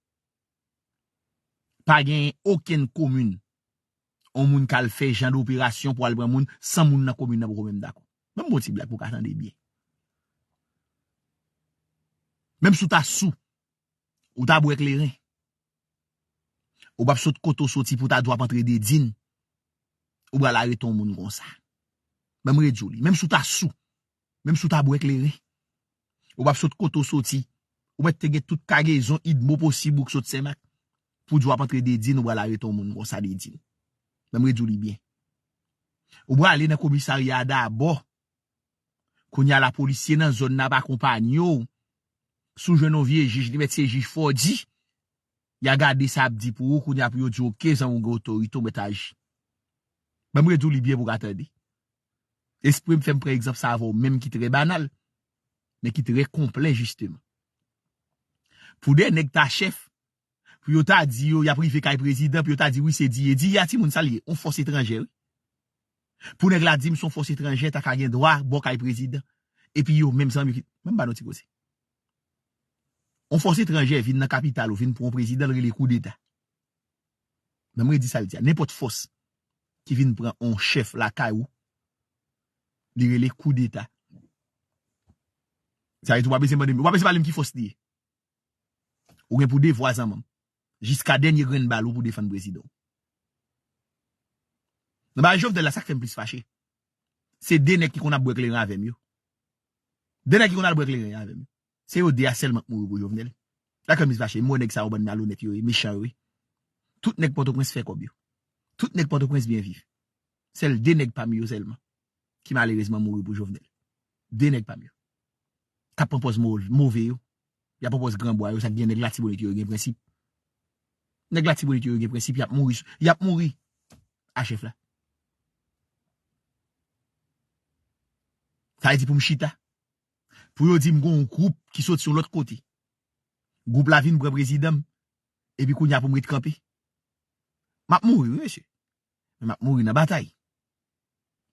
pa gen okenn komin yon moun k al fè jan de operasyon pou al pran moun san moun nan komin nan poko menm dakò. Ban m ba w ti blag pou w ka tande byen. Menm si w ta sou, ou ta bwè kleren, ou p ap sot kote w soti pou w ta di w ap antre Dedin, ou pral arete yon moun konsa. Ban m redi w li. Menm si w ta sou, menm si w ta bwè kleren, ou p ap sot kote w soti, ou mèt te gen tout kagezon idmo posib ou k sot Senmak, pou w di w ap antre Dedin, ou pral arete yon moun konsa Dedin. Ban m redi w li byen. Ou prale nan komisarya a dabò. Kounye a la, polisye nan zòn nan ap akonpanye w. Si w jwenn yon vye jij, li mèt se jij fò di. Y a gade sa ap di pou ou, kounye a pou yo di w, oke, zanmi w gen otorite, w mèt aji. Ban m redi w li byen pou w ka tande. Espre m fè m pran egzanp sa avè w menm ki trè banal, men ki trè konplè, jisteman. Pou de nèg ta chèf, pou yo ta di yo, y ap rive kay prezidan, pou yo ta di, wi, se diye. Diye a, timoun, sa l ye? Yon fòs etranjè, wi. Pou nèg la di m se yon fòs etranjè ta ka gen dwa bò kay prezidan. Epi yo menm zanmi ki, ban m ba nou ti koze. Yon fòs etranjè vin nan kapital ou, vin pran yon prezidan, l rele koudeta. Ban m redi sa l di a. Nenpòt fòs ki vin pran yon chèf lakay ou, li rele koudeta. Sa vle di ou pa bezwen mande m, ou pa bezwen pale m ki fòs li ye. Ou gen pou devwa zanmi m. Jiska dènye grenn bal ou pou defann prezidan w. Nan bagay Jovenel la, sa k fè m plis fache, se de nèg ki konn ap bwè kleren avè m yo. De nèg ki konn al bwè kleren avè m yo. Se yo de a sèlman k mouri pou Jovenel. Lakè m fache, m wè nèg sa yo bann malonèt yo ye, mechan yo ye. Tout nèg Pòtoprens fè kòb yo. Tout nèg Pòtoprens byen viv. Sèl de nèg pami yo sèlman ki malerezman mouri pou Jovenel. De nèg pami yo. K ap pran pòz mo- move yo. Y ap pran pòz granbwa yo, sa k gen nèg Latibonit yo, yo gen prensip. Nèg Latibonit yo, yo gen prensip, y ap mouri, y ap mouri a chèf la. Sa vle di pou m chita. Pou yo di m gon yon gwoup ki soti yon lòt kote. Gwoup la vin pran prezidan m, epi kounye a pou m ret kanpe. M ap mouri, wi, mesye. Men m ap mouri nan batay.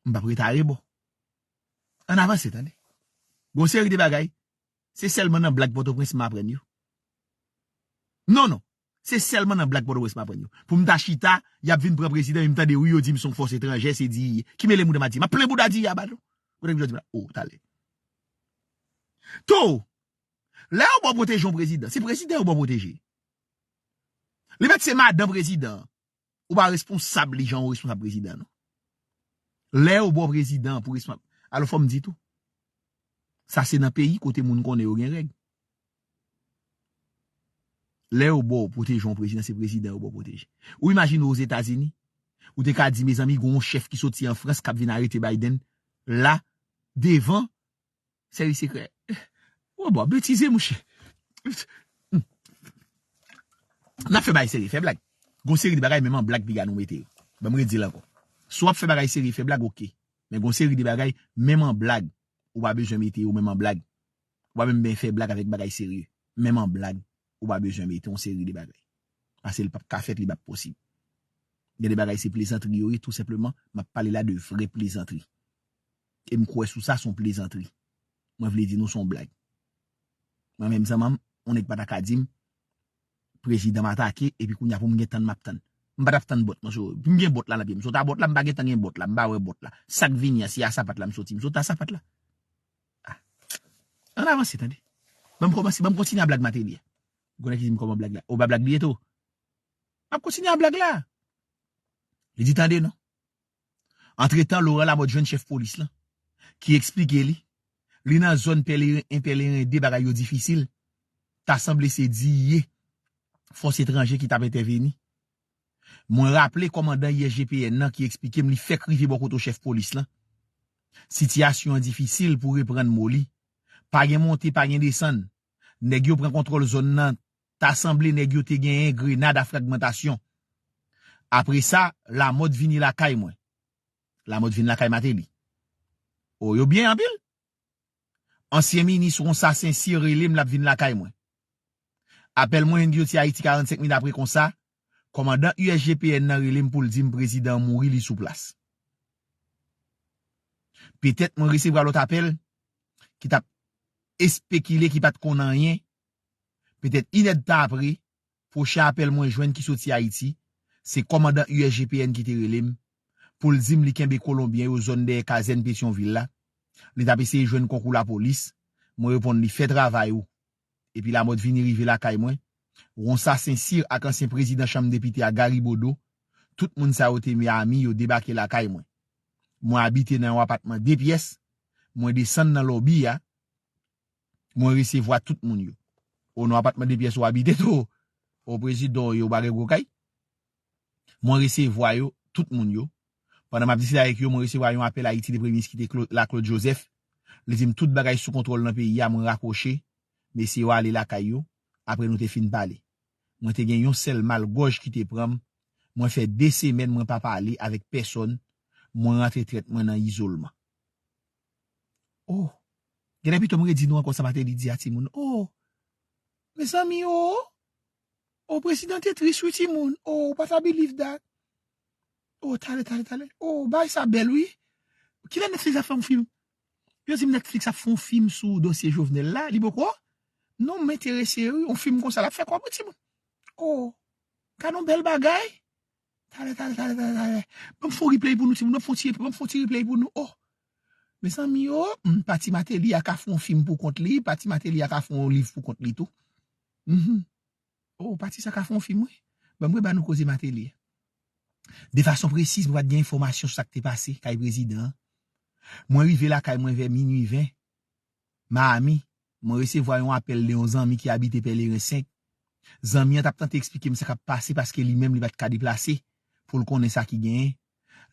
M p ap ret arebò. Ann avanse, tande. Gon seri de bagay, se sèlman nan blag Pòtoprens m aprann yo. Non, non. Se sèlman nan blag Pòtoprens m aprann yo. Pou m ta chita, y ap vin pran prezidan, men m tande, wi, yo di m se yon fòs etranjè, se D I A. Ki mele m ou de m a di? M ap plen bouda D I A ba nou. Kote m jodi la? O, talè. Tou, lè yo ba w pwoteje yon prezidan, se prezidan yo ba w pwoteje. Li mèt se madan prezidan an. Ou pa responsab li jan ou responsab prezidan, non. Lè yo ba w prezidan pou responsab. Alò, fò m di tou. Sa se nan peyi kote moun konnen yo gen règ. Lè yo ba w pwoteje yon prezidan, se prezidan yo ba w pwoteje. Ou imajine w Ozetazini, ou te ka di, mezanmi, gen yon chèf ki soti an Frans k ap vin arete Biden la, devan sèvis sekrè. Ou ba w betize, mouche. N ap fè bagay serye, fè blag. Gon seri de bagay, menm an blag, piga nou mete yo. Ban m redi l ankò. Si w ap fè bagay serye, fè blag, oke. Men gon seri de bagay, menm an blag, ou pa bezwen mete yo, menm an blag. Ou pa menm ben fè blag avèk bagay serye. Menm an blag, ou pa bezwen mete yon seri de bagay. Paske l p ap ka fèt, li p ap posib. Gen de bagay se plezantri yo ye, tou senpleman, m ap pale la de vrè plezantri. E m kwè sou sa, se yon plezantri. Mwen vle di nou se yon blag. Mwen menm zanmanm, yon nèg pa ta ka di m, prezidan m atake, epi kounye a pou m gen tann m ap tann. M pa t ap tann bòt, mwen, so, pou m gen bòt la nan pye m. Si w ta bòt la, m pa gen tan gen bòt la, m pa wè bòt la. Sa k vini an, si a sapat la m soti, m soti a sapat la. Ah. Ann avanse, tande. Ban m kòmanse, ban m kontinye a blag Martelly a. Ou konnen ki di m kòman blag la. O, ba blag li ye tou. M ap kontinye a blag la. Li di tande non. Antretan, Laurent Lamothe jwenn chèf polis lan, ki eksplike li, li nan zòn Pèleren en, Pèleren de, bagay yo difisil. Ta sanble se D I A, fòs etranje ki t ap entèveni. Mwen raple kòmandan U S G P N nan ki eksplike m li fèk rive bò kote chèf polis lan. Sitiyasyon an difisil pou reprann mo li. Pa gen monte, pa gen desann. Nèg yo pran kontwòl zòn nan, ta sanble nèg yo te genyen grenad a fragmantasyon. Apre sa, Lamothe vini lakay mwen. Lamothe vin lakay Martelly. O, yo byen anpil. Ansyen minis Ronsard St-Cyr rele m, l ap vin lakay mwen. Apèl mwen vin soti Ayiti karannsenk minit apre konsa, kòmandan U S G P N nan rele m pou l di m prezidan an mouri, li sou plas. Petèt mwen resevwa lòt apèl ki t ap espekile, ki pa t konn anyen. Petèt inèdtan apre, pwochen apèl mwen jwenn ki soti Ayiti, se kòmandan U S G P N ki te rele m pou l di m li kenbe Kolonbyen yo zòn dèyè kazèn Petyonvil la. Li t ap eseye jwenn konkou lapolis. Mwen reponn li, fè travay ou. Epi Lamothe vini rive lakay mwen. Ronsard St-Cyr ak ansyen prezidan chanm depite a, Gary Bodeau, tout moun sa yo te Miami, yo debake lakay mwen. Mwen abite nan yon apatman de pyès. Mwen desann nan lòbi a. Mwen resevwa tout moun yo. O, nan apatman de pyès ou abite tou. O, prezidan yo pa gen gwo kay. Mwen resevwa yo, tout moun yo. Pandan m ap diskite avèk yo, mwen resevwa yon apèl Ayiti de premye minis ki te Cla- la, Claude Joseph. Li di m tout bagay sou kontwòl nan peyi a, mwen rakwoche. Mesye yo ale lakay yo, apre nou te fin pale. Mwen te gen yon sèl mal gòj ki te pran m. Mwen fè de semèn mwen pa pale avèk pèsòn. Mwen rantre tèt mwen nan izolman. O, genlè pito m redi nou ankò sa Martelly di a timoun. O, mezanmi, o, o, prezidan te tris wi timoun. O, ou pa ta believe that. O, talè, talè, talè. O, bagay sa bèl wi. Kilè Netflix ap fè yon fim? Yo di m Netflix ap fè yon fim sou dosye Jovenel la, li poko. Non, m enterese wi, yon fim konsa l ap fè kòb wi timoun. O, gad yon bèl bagay. Talè, talè, talè, talè, talè. Ban m fè yon replay pou nou timoun, ban m fè yon ti, ban m fè yon ti replay pou nou. O, mezanmi, o, hmm, pati Martelly a ka fè yon fim pou kont li, pati Martelly a ka fè yon liv pou kont li tou. Mhm. O, pati sa ka fè yon fim wi. Ban m reba nou koze Martelly a. De fason presiz, mwen pa t gen enfòmasyon sou sa k te pase kay prezidan an. Mwen rive lakay mwen vè minui ven, Miami. Mwen resevwa yon apèl de yon zanmi ki abite Pèleren senk. Zanmi an t ap tante eksplike m sa k ap pase paske li menm li pa t ka deplase pou l konnen sa ki genyen.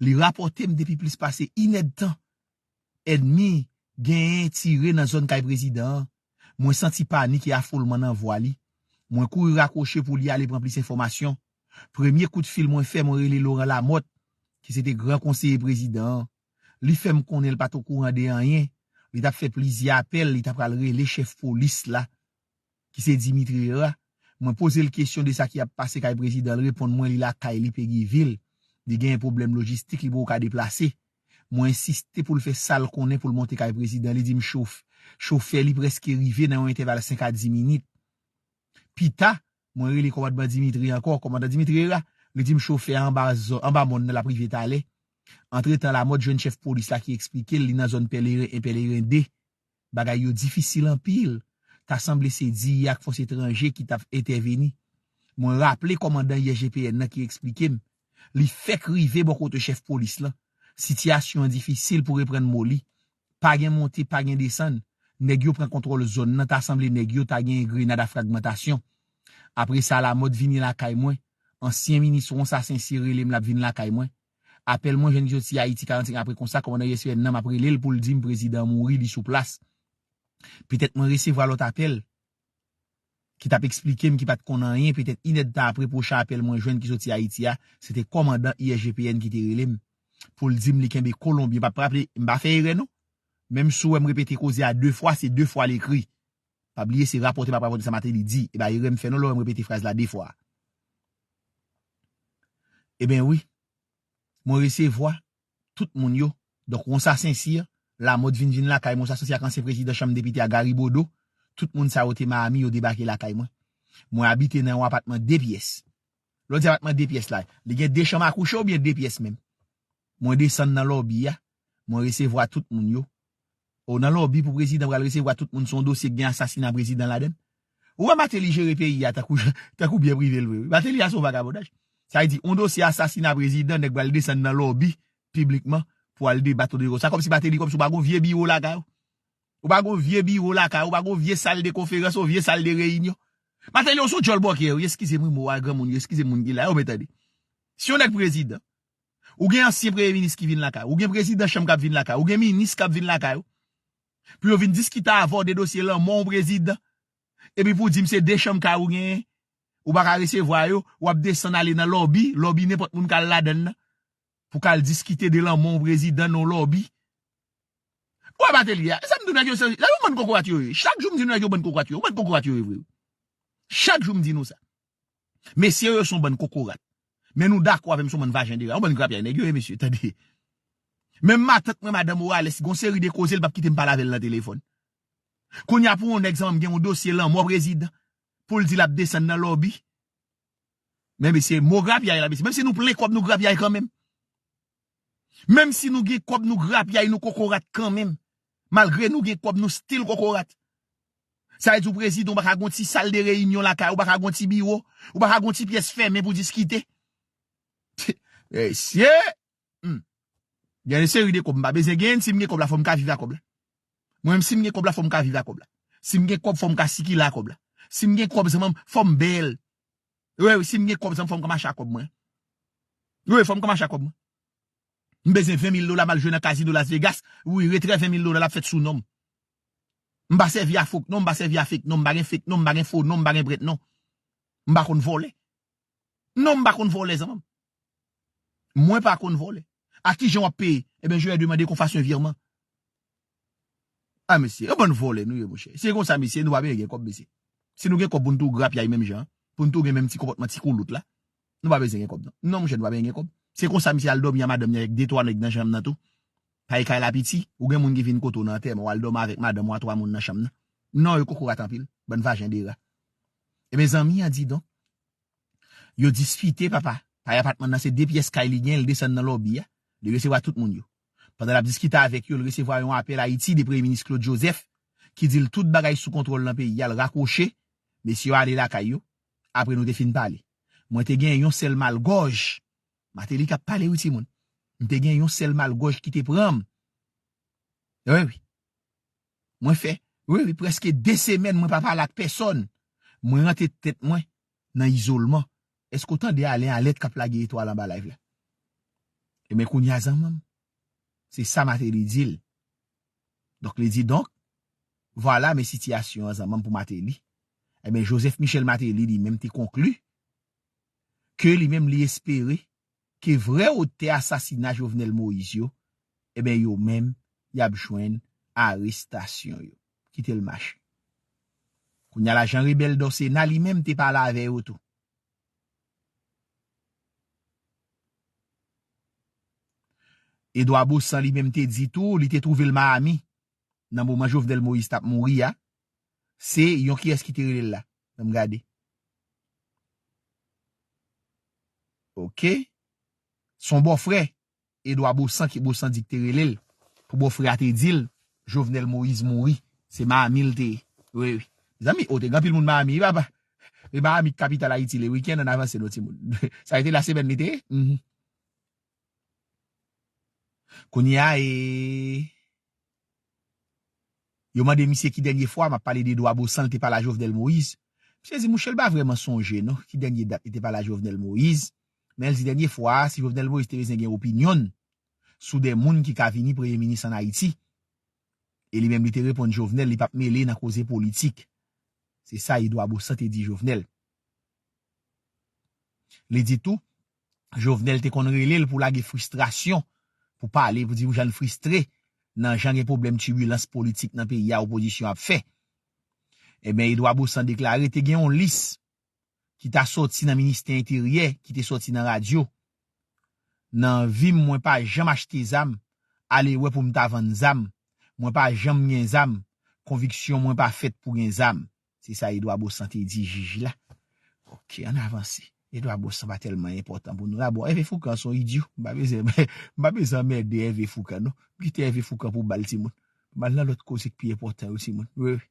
Li rapòte m depi plis pase inèdtan èdmi genyen tire nan zòn kay prezidan an. Mwen santi panik e afolman nan vwa li. Mwen kouri rakwoche pou li ale pran plis enfòmasyon. Premye kout fil mwen fè, mwen rele Laurent Lamothe, ki se te gran konseye prezidan an. Li fè m konnen l pa t okouran de anyen. Li t ap fè plizyè apèl, li ta pral rele chèf polis la, ki se Dimitri Herard. Mwen poze l kesyon de sa ki ap pase kay prezidan, l reponn mwen li lakay li Péguy-Ville. Li genyen pwoblèm lojistik, li poko ka deplase. Mwen ensiste pou l fè sa l konnen pou l monte kay prezidan. Li di m chof, chofè li prèske rive nan yon entèval senk a dis minit. Pita, mwen rele kòmandman Dimitri ankò, kòmandan Dimitri Herard. Li di m chofè a anba zò-, anba mòn nan, l ap rive talè. Antretan, Lamothe jwenn chèf polis la ki eksplike l li nan zòn Pèleren en, Pèleren de. Bagay yo difisil anpil. Ta sanble se D I A ak fòs etranje ki t ap entèveni. Mwen raple kòmandan I S G P N nan ki eksplike m. Li fèk rive bò kote chèf polis lan. Sitiyasyon an difisil pou reprann mo li. Pa gen monte, pa gen desann. Nèg yo pran kontwòl zòn nan, ta sanble nèg yo ta gen grenad a fragmantasyon. Apre sa, Lamothe vini lakay mwen. Ansyen minis Ronsard St-Cyr rele m, l ap vin lakay mwen. Apèl mwen jwenn ki soti Ayiti karannsenk apre konsa, kòmandan I S P N nan m ap rele l pou l di m prezidan an mouri, li sou plas. Petèt mwen resevwa lòt apèl ki t ap eksplike m ki pa t konn anyen, petèt inèdtan apre pwochen apèl mwen jwenn ki soti Ayiti a, se te kòmandan I S G P N ki te rele m pou l di m li kenbe Kolonbyen. Pa, pa raple, m pa fè erè non. Menm si w wè m repete koze a de fwa, se de fwa l ekri. Pa bliye se rapòte m ap rapòte sa Martelly di. E pa erè m fè non lè w wè m repete fraz la de fwa. Ebyen wi, mwen resevwa tout moun yo. Donk, Ronsard St-Cyr, Lamothe vin vin lakay mwen, Ronsard St-Cyr ak ansyen prezidan chanm depite a, Gary Bodeau, tout moun sa yo te Miami, yo debake lakay mwen. Mwen abite nan yon apatman de pyès. Lè w di apatman de pyès la, li gen de chanm a kouche oubyen de pyès menm? Mwen desann nan lòbi a, mwen resevwa tout moun yo. O, nan lòbi pou prezidan pral resevwa tout moun, se yon dosye ki gen asasina prezidan ladan l. Ou wè Martelly jere peyi a tankou, tankou byen prive l vre, wi. Martelly a se yon vagabondaj. Sa vle di, yon dosye asasina prezidan, nèg pral desann nan lòbi, piblikman, pou al debat yon dosye konsa. Kòmsi Martelly, kòmsi ou pa gen yon vye biwo lakay ou. Ou pa gen yon vye biwo lakay ou, ou pa gen yon vye sal de konferans, yon vye sal de reyinyon. Martelly, ou se yon djòl bòkyè, wi. Eskize m, wi, mo a granmoun yo, eskize m moun ki la, yo, men tande. Si yon nèg prezidan, ou gen ansyen premye minis ki vin lakay ou, ou gen prezidan chanm k ap vin lakay ou, ou gen minis k ap vin lakay ou, pou yo vin diskite avè w de dosye lanmò yon prezidan, epi pou w di m se de chanm kay ou genyen, ou pa ka resevwa yo, w ap desann ale nan lòbi, lòbi nenpòt moun ka al ladan l nan, pou ka al diskite de lanmò yon prezidan nan yon lòbi. Ou wè Martelly a, e sa m di w nèg yo se, se yon bann kokorat yo ye. Chak jou m di nou nèg yo bann kokorat yo ye, yon bann kokorat yo ye vre. Chak jou m di nou sa. Mesye yo se yon bann kokorat. Men nou dakò avè m, se yon bann vajen de ra, yon bann grapyay nèg yo ye, mesye, tande. Menm matant mwen, madanm Orales, gon seri de koze, l p ap kite m pale avè l nan telefòn. Kounye a pou yon nèg zanmi m gen yon dosye lanmò prezidan, pou l di l ap desann nan lòbi. Men mesye, mo grapyay la, mesye. Menm si nou plen kòb, nou grapyay kanmenm. Menm si nou gen kòb, nou grapyay, nou kokorat kanmenm. Malgre nou gen kòb, nou still kokorat. Sa vle di w prezidan, ou pa ka gen yon ti sal de reyinyon lakay, ou pa ka gen yon ti biwo, ou pa ka gen yon ti pyès fèmen pou diskite. Mesye! Hmm. Gen yon seri de kòb m pa bezwen genyen, si m gen kòb la, fò m ka viv a kòb la. Mwen menm, si m gen kòb la, fò m ka viv a kòb la. Si m gen kòb, fò m ka sikile a kòb la. Si m gen kòb, zanmi m, fò m bèl. Wi, wi, si m gen kòb, zanmi m, fò m ka mache a kòb mwen. Wi, fò m ka mache a kòb mwen. M bezwen ven mil dola, m al jwe nan kazino Las Vegas. Wi, retrè ven mil dola l ap fèt sou non m. M pa sèvi a fo non, m pa sèvi a fake non, m pa gen fake non, m pa gen fo non, m pa gen prèt non. M pa konn vòlè. Non, m pa konn vòlè, zanmi m. Mwen pa konn vòlè. A kijan w ap peye? Ebyen, jwè demande konfasyon virman. A, mesye, yon bann vòlè nou ye, monchè. Se konsa, mesye, nou pa bezwen gen kòb, mesye. Si nou gen kòb pou n tou grapyay menm jan an, pou n tou gen menm ti konpòtman ti koulout la, nou pa bezwen gen kòb, non. Non, monchè, nou pa bezwen gen kòb. Se konsa, misye al dòmi a madanm ni avèk de twa nèg nan chanm nan tou. Paske kay la piti, ou gen moun ki vin kote w nan antèman, w al dòmi avèk madanm ou a twa moun nan chanm nan. Non, yo kokorat anpil, bann vajen de ra. Ebyen, zanmi an di donk, yo diskite, papa. Paske apatman nan se de pyès kay li gen, li desann nan lòbi a. Li resevwa tout moun yo. Pandan l ap diskite avèk yo, li resevwa yon apèl Ayiti de Premye Minis Claude Joseph, ki di l tout bagay sou kontwòl nan peyi a, l rakwoche, mesye yo ale lakay yo. Apre nou te fin pale. Mwen te gen yon sèl malgòj. Martelly k ap pale wi, timoun. M te gen yon sèl malgòj ki te pran m. Wi, wi. Mwen fè Wi, wi, prèske de semèn mwen pa pale ak pèsòn. Mwen rantre tèt mwen nan izolman. Èske w tande Alen Alèt k ap lage etwal anba live la? Ebyen, kounye a zanmanm, se sa Martelly di l. Donk, li di, donk, vwala men sitiyasyon an zanmanm pou Martelly. Ebyen, Joseph Michel Martelly li menm te konkli ke li menm li espere ke vrè otè asasina Jovenel Moïse yo, ebyen, yo menm, y ap jwenn arestasyon yo. Kite l mache. Kounye a la, Jean Rebel Dorcénat li menm te pale avè yo tou. Edouard Baussan li menm te di tou, li te twouve l Miami nan moman Jovenel Moïse t ap mouri a. Se yon kiyès ki te rele l la? Ann gade. Ok. Se yon bòfrè Edouard Baussan ki Baussan di ki te rele l. Pou bòfrè a te di l, Jovenel Moïse mouri. Se Miami l te ye. Wi, wi. Zanmi, o, te gen anpil moun Miami, wi, papa. E Miami k kapital Ayiti, le wikenn, ann avanse non timoun. Sa rete la semèn li te ye? Mhm. Kounye a, e, yo mande misye ki dènye fwa, m ap pale de Edouard Baussan, l te pale a Jovenel Moïse. Misye di, mouche, l pa vrèman sonje, non, ki dènye dat li te pale a Jovenel Moïse. Men l di dènye fwa, si Jovenel Moïse te bezwen gen opinyon l sou de moun ki ka vini premye minis ann Ayiti. E li menm, li te reponn Jovenel, li p ap mele nan koze politik. Se sa Edouard Baussan te di Jovenel. Li di tou, Jovenel te konn rele l pou lage fristrasyon, pou pale, pou di yon jan l fristre nan jan gen pwoblèm tibilans politik nan peyi a, opozisyon ap fè. Ebyen, Edouard Baussan deklare te gen yon lis ki ta sòti nan ministè enteryè, ki te sòti nan radyo. Nan vi m, mwen pa janm achte zam, ale wè pou m ta vann zam. Mwen pa janm gen zam, konviksyon mwen pa fèt pou gen zam. Se sa Edouard Baussan te di jij la. Ok, ann avanse. Edouard Baussan pa tèlman enpòtan pou nou la. Bon, Hervé Fourcand se yon idyo. M pa bezwen, m pa bezwen anmède Hervé Fourcand, non. M kite Hervé Fourcand pou bal, timoun. M al nan lòt koze k pi enpòtan yo, timoun. Wi, wi.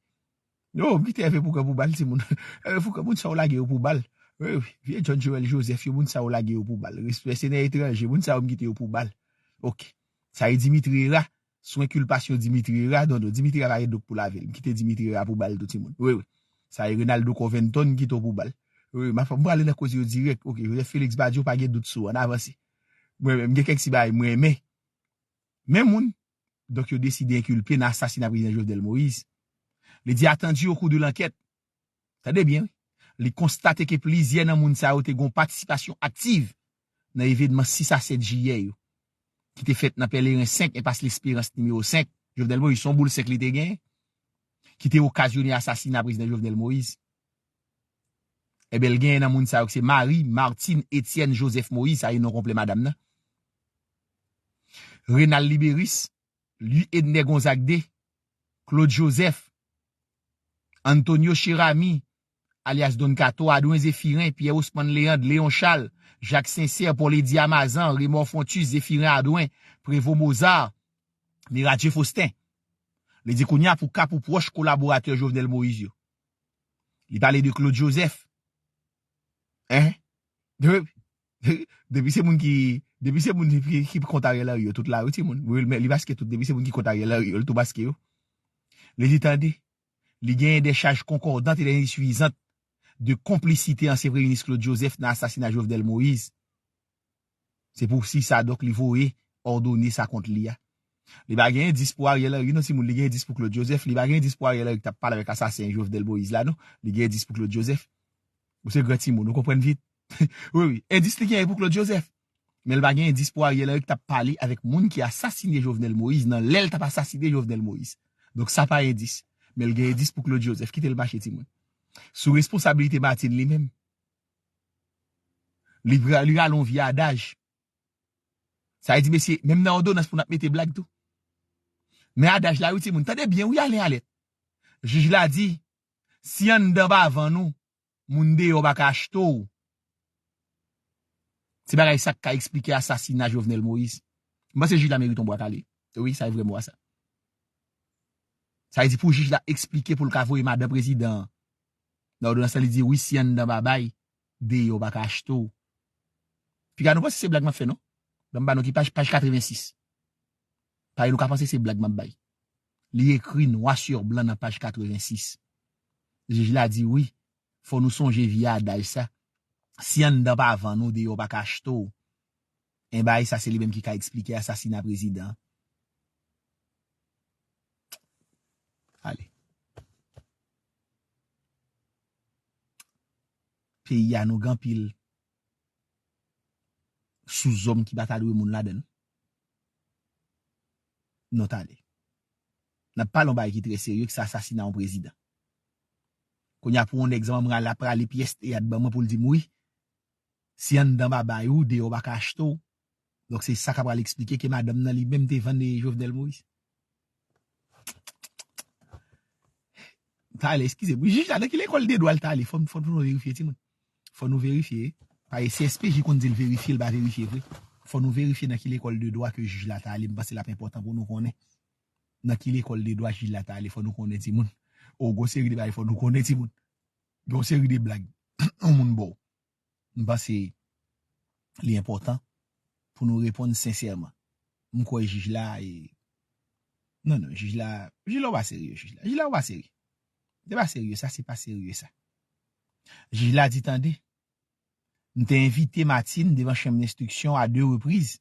Non, m kite Hervé Fourcand pou bal, timoun. Hervé Fourcand, moun sa yo lage yo pou bal. Wi, wi. Vye John Joël Joseph yo, moun sa yo lage yo pou bal. Respè se nan etranje, moun sa yo m kite yo pou bal. Ok. Sa e Dimitri Hérard. Sou enkilpasyon Dimitri Hérard, non, non, Dimitri Hérard pa gen dlo k pou lave l. M kite Dimitri Hérard pou bal tou, timoun. Wi, wi. Sa e Reynaldo Covington ki tou pou bal. Wi, wi, m ap, m prale nan koze yo dirèk. Ok, Joseph Félix Badio, pa gen dout sou, ann avanse. Mwen menm, m gen kèk ti bagay m renmen. Men moun, donk, yo deside enkilpe nan asasina prezidan Jovenel Moïse. Li di, attendu au cours de l'enquête, tande byen, wi. Li konstate ke plizyè nan moun sa yo te gen yon patisipasyon aktiv nan evènman sis a sèt jiyè yo, ki te fèt nan Pèleren senk, Enpas Lesperans nimewo senk. Jovenel Moïse, se yon boul senk li te genyen, ki te okazyone asasina prezidan Jovenel Moïse. Ebyen, l genyen nan moun sa yo, se Marie Martine Etienne Joseph Moïse, sa e non konplè madanm nan. Renald Libérus, Louis Edner Gonzague de, Claude Joseph, Antonio Cheramy, alyas Don Kato, Adwen Zéphirin, Pierre Osman Léandre, Léon Charles, Jacques Sincère, Paul Eddy Amazan, Raymond Fontus, Zéphirin Adwen, Prévost Mozart, Miradje Faustin. Li di kounye a pou ka pou pwòch kolaboratè Jovenel Moïse yo. Li pale de Claude Joseph. Hein? Depi, depi se moun ki, depi se moun ki, ki kont Ariel Henry yo, tout la, wi, timoun. Wi, men li maske tout, depi se moun ki kont Ariel Henry yo, li tou maske yo. Li di, tande, li genyen des charges concordantes et des insuffisantes de complicité ansyen premye minis Claude Joseph nan asasina Jovenel Moïse. Se pou si sa, donk, li voye òdone sa kont li a. Li pa gen endis pou Ariel Henry, non, timoun, li gen endis pou Claude Joseph. Li pa gen endis pou Ariel Henry ki t ap pale avèk asasen Jovenel Moïse la, non. Li gen endis pou Claude Joseph. Ou se gran timoun, ou konprann vit. Wi, wi. Endis li genyen pou Claude Joseph. Men li pa gen endis pou Ariel Henry ki t ap pale avèk moun ki asasine Jovenel Moïse nan lè l t ap asasine Jovenel Moïse. Donk, sa pa endis. Men li gen endis pou Claude Joseph. Kite l mache, timoun. Sou responsabilite Martine li menm. Li, pra- li rale yon vye adaj. Sa vle di, mesye, menm nan òdonans pou n ap mete blag tou. Men adaj la, wi, timoun. Tande byen, wi, Alen Alèt. Jij la di, si anndan pa vann ou, moun deyò pa ka achte w. Se bagay sa k ka eksplike asasina Jovenel Moïse. M panse jij la merite yon bwa kale. Wi, sa e vrè mo a sa. Sa vle di pou jij la eksplike pou l ka voye madan prezidan an. Nan òdonans la, li di, wi, si anndan pa bay, deyò pa ka achte w. Piga nou panse se blag m ap fè, non? Ban m ba nou ki paj, paj katrevensis. Parèy nou ka panse se blag m ap bay. Li ekri nwa si blan nan paj katrevensis. Jij la di wi, fò nou sonje vye adaj sa. Si anndan pa vann ou, deyò pa ka achte w. Enben, sa se li menm ki ka eksplike asasina prezidan. Ale. Peyi a nou gen anpil souzòm ki pa ta dwe moun ladan l. Non, tande. N ap pale yon bagay ki trè serye, ki se asasina yon prezidan. Kounye a, pou yon nèg zanmi m la prale pyès teyat ban mwen pou l di m wi, si anndan pa bay ou, deyò pa ka achte w. Donk, se sa k ap pral eksplike ke madanm nan li menm te vann Jovenel Moïse. Talè, eskize m. Jij la, nan ki lekòl de dwa l talè? Fò, fò nou verifye, timoun. Fò nou verifye. Paske si S P J konn di l verifye, l pa verifye vre. Fò nou verifye nan ki lekòl de dwa ke jij la talè. M panse l ap enpòtan pou nou konnen. Nan ki lekòl de dwa jij la talè? Fò nou konnen, timoun. O, gon seri de bagay, fò nou konnen, timoun. Gon seri de blag. Yon moun ba w. M panse li enpòtan pou nou reponn sensèman. M kwè jij la, e, non, non, jij la, jij la ou pa serye, jij la. Jij la ou pa serye. Se pa serye sa, se pa serye sa. Jij la di, tande, m te envite Martine devan chanm enstriksyon a de repriz,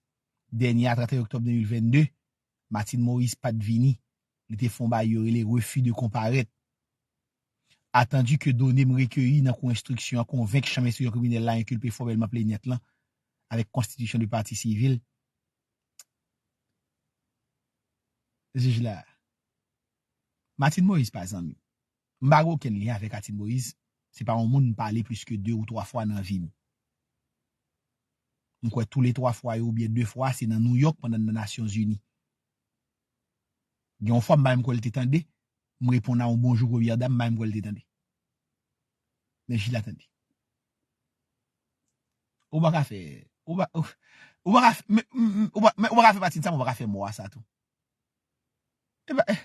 dènye a trannteyen oktòb de mil vennde, Martine Moïse pa t vini. Li te fè yon bagay yo rele refus de comparaître. Attendu que done m rekeyi nan kou enstriksyon an konvenk chanm enstriksyon kriminèl la enkilpe fòmèlman plennyant lan avèk konstitisyon de pati sivil, jij la, Martine Moïse pa zanmi m. M pa gen okenn lyen avèk Martine Moïse. Se pa yon moun m pale plis ke de ou twa fwa nan vi m. M kwè tou le twa fwa yo oubyen de fwa, se nan Nouyòk pandan n nan Nasyonzini. Gen yon fwa m pa menm kwè l te tande, m reponn a yon bonjou premyè dam, m pa menm kwè l te tande. Men jij la tande. Ou pa ka fè, ou pa, ou, ou pa ka fè, men, men, men, ou pa, men ou pa ka fè pati de sa, men ou pa ka fè mò a sa tou. E pa, e,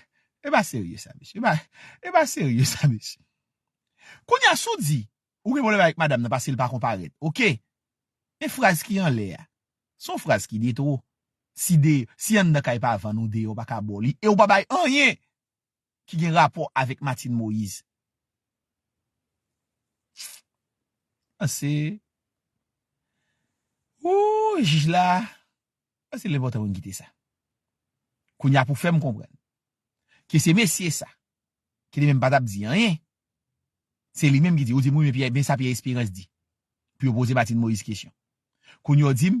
e pa serye sa, mesye. E pa, e pa serye sa, mesye. Kounye a, si w di, ou gen pwoblèm avèk madanm nan paske l pa konparèt. Oke. Men fraz ki anlè a, se yon fraz ki detwo. Si de, si anndan kay pa vann ou, deyò pa ka ba w li. E ou pa bay anyen ki gen rapò avèk Martine Moïse. An se, ou, jij la, an se l enpòtan pou n kite sa. Kounye a pou fè m konprann ke se mesye sa, ki li menm pa t ap di anyen, se li menm ki di, ou di m wi, men Pierre, men sa Pierre Espérance di. Pou yo poze Martine Moïse kesyon. Kounye a w di m,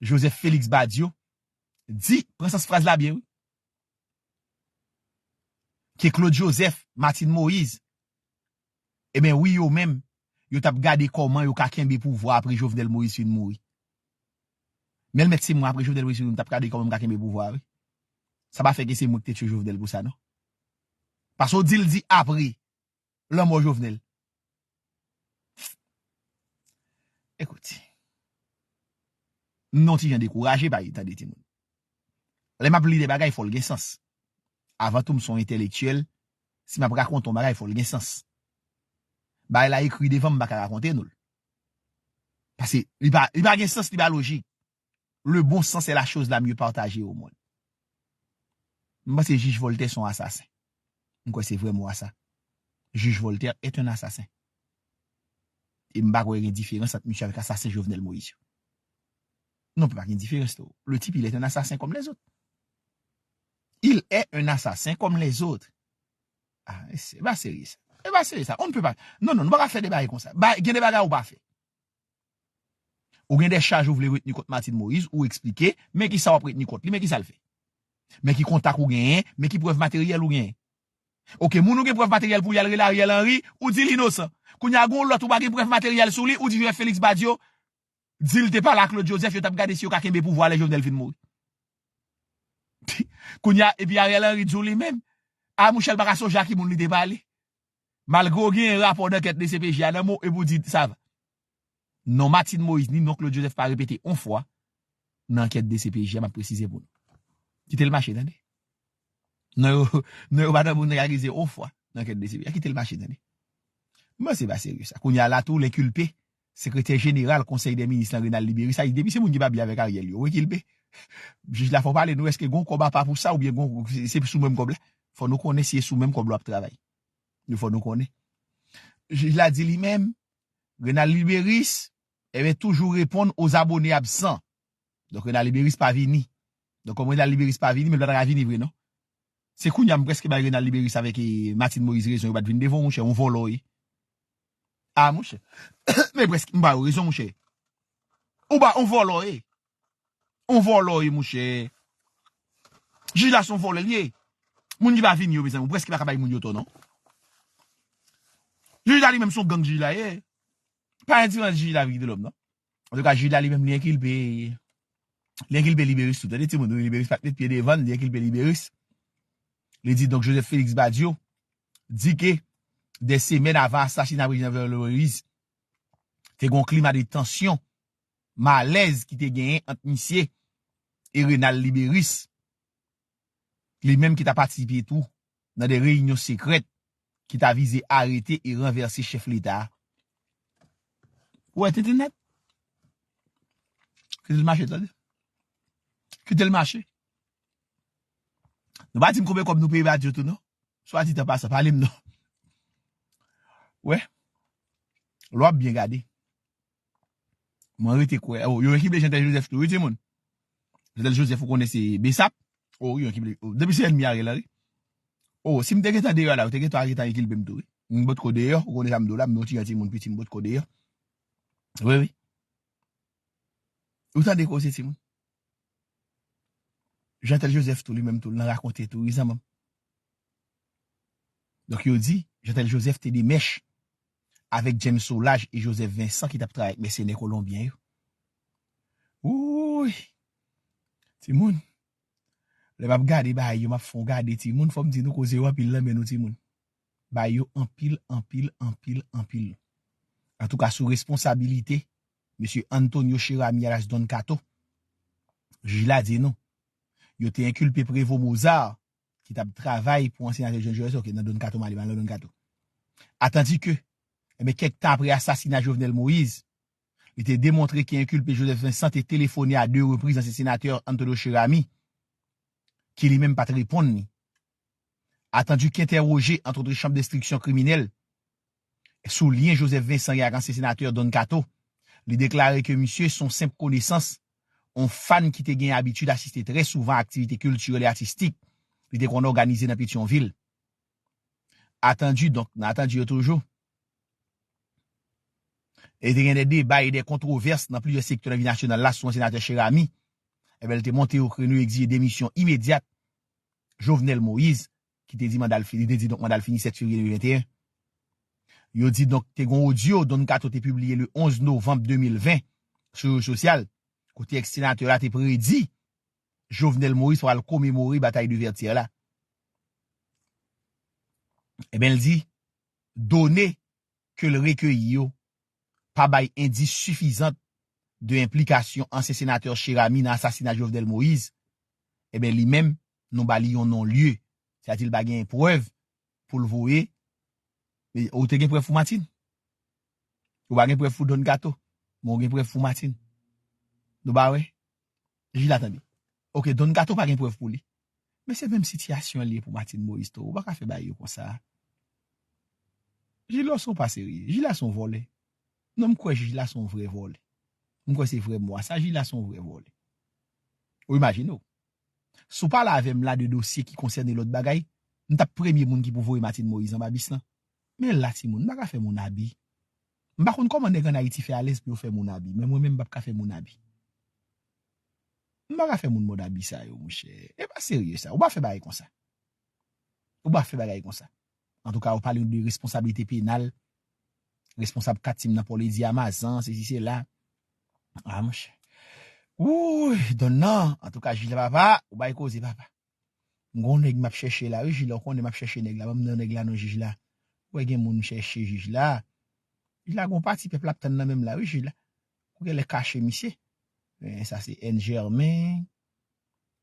Joseph Félix Badio di, pran sans fraz la byen, wi. Ke Claude Joseph, Martine Moïse, ebyen wi, yo menm, yo t ap gade kòman yo ka kenbe pouvwa apre Jovenel Moïse fin mouri. Men l mèt se mwen apre Jovenel Moïse fin mouri, m t ap gade kòman m ka kenbe pouvwa, wi. Sa pa fè ke se mwen ki te tchwe Jovenel pou sa, non. Paske w di l di apre lanmò Jovenel. Ekoute. M nan yon ti jan dekouraje, pa tande timoun. Lè m ap li de bagay, fò l gen sans. Avan tou, m se yon entèlektyèl. Si m ap rakonte yon bagay, fò l gen sans. Bagay la ekri devan m, m pa ka rakonte nou l. Paske li pa, li pa gen sans, li pa lojik. Le bon sens est la chose la mieux partagée au monde. M panse jij Voltaire se yon asasen. M kwè se vrè mo a sa. Jij Voltaire est un assassin. E m pa kwè gen diferans ant misye avèk asasen Jovenel Moïse yo. Non, pa gen diferans tou. Le type, il est un assassin comme les autres. Il est un assassin comme les autres. Ah, e se pa serye sa. E pa serye sa. On ne peut pas. Non, non, nou pa ka fè de bagay konsa. Ba, gen de bagay ou pa fè. Ou gen de chaj ou vle retni kont Martine Moïse, ou eksplike, men ki sa w ap retni kont li, men ki sa l fè. Men ki kontak ou genyen, men ki prèv materyèl ou genyen. Oke, moun ou gen prèv materyèl pou y al rele Ariel Henry, ou di l inosan. Kounye a, gen yon lòt ou pa gen prèv materyèl sou li, ou di Joseph Félix Badio, di l te pale a Claude Joseph, yo t ap gade si yo ka kenbe pouvwa lè Jovenel fin mouri. Kounye a, epi Ariel Henry di w li menm, a mouche l pa ka sonje a ki moun li te pale. Malgre w gen rapò dankèt D C P J a nan men w, epi w di sa va. Non Martine Moïse ni non Claude Joseph pa repete yon fwa nan ankèt D C P J a, m ap presize pou nou. Kite l mache, tande. Non yo, non yo pa nan moun nan ki akize yon fwa nan ankèt D C P J a. Kite l mache, tande. Mwen, se pa serye sa. Kounye a la tou, l enkilpe sekretè jeneral Konsèy dè Minis lan, Renald Lubérice, sa di depi se moun ki pa byen avèk Ariel yo, w enkilpe. Jij la, fò pale nou, èske gon kòb apa pou sa oubyen gon, se, se sou menm kòb la? Fò nou konnen si e sou menm kòb la w ap travay. Nou fò nou konnen. Jij la di li menm, Renald Liberis, eh bien, toujours répondre aux abonnés absents. Donk, Renald Liberis pa vini. Donk, kòm Renald Liberis pa vini, men l pa ta ka vini vre, non. Se kounye a m prèske bay Renald Liberis avèk, eh, Martine Moïse rezon, yo pa t vin devan w, monchè, yon vòlò, wi. Ah, monchè. Men prèske, m ba yo rezon, monchè. Ou ba yon vòlò, wi. Yon vòlò, wi, monchè. Jij la se yon vòlò, li ye. Moun ki pa vini yo, mezanmi, ou prèske pa ka bay moun yo tò, non. Jij la li menm se yon gang, jij la ye. Pa endiférans jij la, Victor Lhomme, non. Antouka, jij la li menm, li enkilpe. Li enkilpe Liberis tou. Tande timoun, wi, Liberis pa t met pye devan l, li enkilpe Liberis. Li di, donk, Joseph Félix Badio di ke dè semèn avan asasina prezidan Jovenel Moïse, te gen yon klima de tansyon, malèz ki te genyen ant misye e Renald Liberis, li menm ki ta patisipe tou nan de reyinyon sekrèt ki ta vize arete e ranvèse chèf Leta a. Ou wè tenten nèt? Kite l mache, tande. Kite l mache. Nou pa di m konbyen kòb nou peye Badio tou, non. Swa dit an pasan, pale m non. Wè. Lè w ap byen gade. Mwen rete kwè. Oh, yo enkilpe Jeantel Joseph tou, wi, timoun. Jeantel Joseph, ou konnen se Besap. Oh, yo enkilpe. Oh, depi se ènmi Ariel Henry. Oh, si m te gentan deyò la, yo te gentan gentan enkilpe m tou, wi. M potko deyò, ou konnen sa m di w la, m yon ti jan timoun piti, m potko deyò. Wi, wi. Ou tande koze, timoun? Jeantel Joseph tou, li menm tou, l nan rakonte tou, wi, zanmi m. Donk, yo di, Jeantel Joseph te de mèch avèk James Solages e Joseph Vincent ki t ap travay ak mèsenè kolonbyen yo. Wouy! Timoun, lè m ap gade bagay yo, m ap fè w gade, timoun, fò m di nou koze yo anpil nan men nou, timoun. Bagay yo anpil, anpil, anpil, anpil. Antouka, sou responsabilite mesye Antonio Cheramy alyas Don Kato, jij la di nou, yo te enkilpe Prévôt Mozart, ki t ap travay pou ansyen senatè John Joyce, ok, nan Don Kato, m ale, m ale nan Don Kato. Atandi ke, ebyen, kèk tan apre asasina Jovenel Moïse, li te demontre ke enkilpe Joseph Vincent te telefone a de repriz ansyen senatè Antonio Cheramy, ki li menm pa t reponn li. Atandi ke entèwoje, antwotre, chanm enstriksyon kriminèl sou lyen Joseph Vincent gen ak ansyen senatè Don Kato, li deklare ke misye se yon senp konesans, yon fan ki te gen abitid asiste trè souvan a aktivite kiltirèl e atistik li te konn òganize nan Petyonvil. Atandi, donk, nan atandi yo toujou. E te gen de deba e de kontwovès nan plizyè sektè nan vi nasyonal la sou senatè Cheramy. Ebyen, li te monte o kreno, egzije demisyon imedyat Jovenel Moïse, ki te di manda l fini, te di donk manda l fini sèt fevriye de mil venteyen. Yo di donk te gen odyo Don Kato te pibliye le onz novanm de mil ven sou rezo sosyal, kote eks senatè la te predi Jovenel Moïse pral komemore batay de Vètyè la. Ebyen, l di, done ke l rekeyi yo pa bay endis sifizan de enplikasyon ansyen senatè Cheramy nan asasina Jovenel Moïse, ebyen, li menm, nou ba li yon non-lye. Sètadi, li pa gen prèv pou l voye. Men, ou te gen prèv pou Martine? Ou pa gen prèv pou Don Kato? Men ou gen prèv pou Martine. Nou pa wè? Jij la tande. Ok, Don Kato pa gen prèv pou li. Men se menm sitiyasyon an li ye pou Martine Moïse tou. Ou pa ka fè bagay yo konsa. Jij la, se yon pa serye. Jij la se yon vòlè. Non, m kwè jij la se yon vrè vòlè. M kwè se vrè mo a. Sa jij la se yon vrè vòlè. Ou imajine w. Si w pale avè m la de dosye ki konsène lòt bagay, m t ap premye moun ki pou voye Martine Moïse anba bis lan. Men la, timoun, m pa ka fè moun abi. M pa konn kòman nèg ann Ayiti fè alèz pou yo fè moun abi, men mwen menm m p ap ka fè moun abi. M pa ka fè moun mòd abi sa yo, monchè. E pa serye sa. Ou pa fè bagay konsa. Ou pa fè bagay konsa. Antouka, ou pale de responsablite penal, responsab kat tim nan Pòledi Amazan, sesi sela. Ah, monchè. Wouy, Don nan. Antouka, jij la papa, ou bay koze papa. M gon nèg m ap chèche la, wi, jij la, ou konnen m ap chèche nèg la, ban m non nèg la non, jij la. Ou wè gen moun m chèche, jij la. Jij la gon pati pèp la ap tann nan men m la, wi, jij la. Ou genlè kache misye. Men sa se N Germain,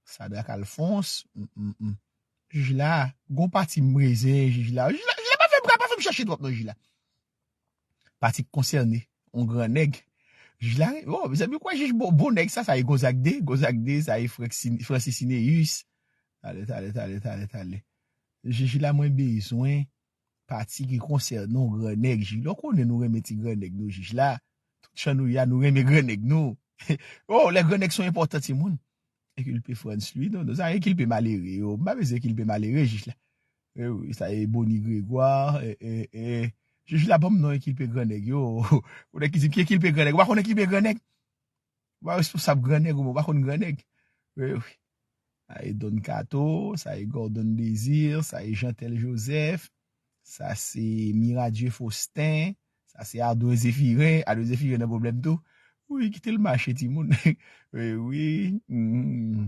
Sadrac Alphonse, mm, mm, mm. Jij la, gon pati m rezen, jij la. Jij la, jij la pa fè m, pa fè m chèche twòp non, jij la. Pati k konsène yon gran nèg, Jij la, oh, mezanmi, kwè jij bon, bon nèg sa, sa e Gonzague de, Gonzague de, sa e Francis Cinéus. Talè, talè, talè, talè, talè. Jij la, mwen bezwen pati ki konsène yon gran nèg, jij la. Ou konnen nou renmen ti gran nèg nou, jij la. Tout jan nou ye a, nou renmen gran nèg nou. Oh, les grands nègres sont importants, timoun. Enkilpe Frantz Louis, non, non, sa enkilpe malere yo. M pa bezwen enkilpe malere, jij la. E wi, sa e Boni Gregwa, e, e, e. Jij la, ban m non enkilpe gran nèg yo. Ou nèg ki di m ki enkilpe gran nèg. Ou pa konn enkilpe gran nèg? Ou pa responsab gran nèg, ou pa konn gran nèg. Wi, wi. Sa e Don Kato, sa e Gordon Désir, sa e Jeantel Joseph, sa se Miradieu Faustin, sa se Ardouin Zéphirin, Ardouin Zéphirin nan pwoblèm tou. Wi, kite l mache, timoun. Wi, wi. Mm.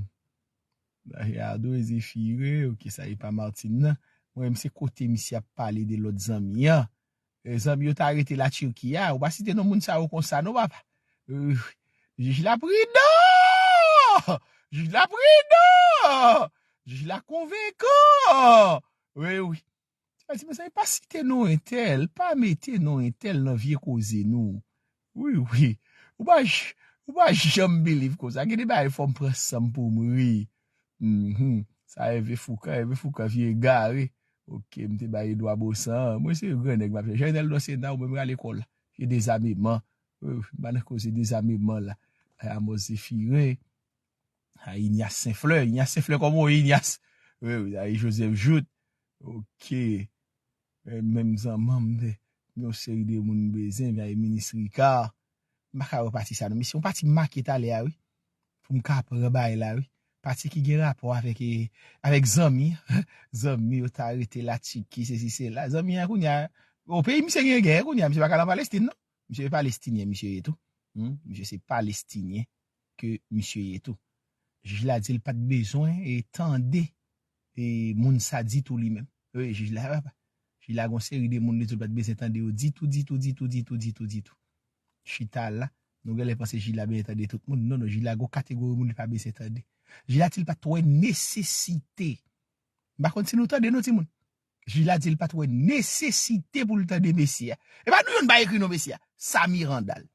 Sa se Ardouin Zéphirin, ok, sa e pa Martine, nan. Mwen, m se kote misye ap pale de lòt zanmi an. E, zanmi yo ta rete Latiki a, ou pa site non moun sa yo konsa, non, papa. E, jij la pridan! Jij la pridan! Jij la konvenkan! Wi, wi. Sa di, mezanmi, pa site non entèl, pa mete non entèl nan vye koze nou. Wi, wi. Ou pa j-, ou pa janm believe konsa. Gen de bagay fò m pran san m pou m ri. Mhm. Sa Hervé Foucan, Hervé Foucan vye egare. Ok, m te bay Edouard Baussan. Mwen se gran nèg m ap chèche. Jeanel Dosena, ou menm rale kò l. Se dezameman. Wi, wi, m pa nan koze dezameman la. Amos Zéphirin. A, Ignace Saint-Fleur. Ignace Saint-Fleur, kòman w ye, Ignace? Wi, wi, a, Joseph Jouthe. Ok. E, menm zanmanm, de, yon seri de moun m bezwen, vin a minis Ricard. M pa ka wè pati sa, non. Men se yon pati m make talè a, wi. Pou m ka pran bagay la, wi. Pati ki gen rapò avèk, e, avèk zanmi. Zanmi yo ta rete Latiki, sesi, sela. Zanmi an, kounye a, o peyi misye gen gè, kounye a, misye pa ka nan Palestin, non. Misye se palestinyen, misye ye tou. Hmm? Misye se palestinyen ke misye ye tou. Jij la di l pa t bezwen, e, tande, e, moun sa ditou li menm. Wi, jij la, papa. Jij la gon seri de moun li di l pa t bezwen tande yo ditou, ditou, ditou, ditou, ditou, ditou. Chita la, nou genlè panse jij la bezwen tande tout moun. Non, non, jij la gon kategori moun li pa bezwen tande. Jij la di l pa t wè nesesite. M pa konn si nou tande non, timoun. Jij la di l pa t wè nesesite pou l tande mesye a. E pa nou youn bay ekri non mesye a. Samy Randal.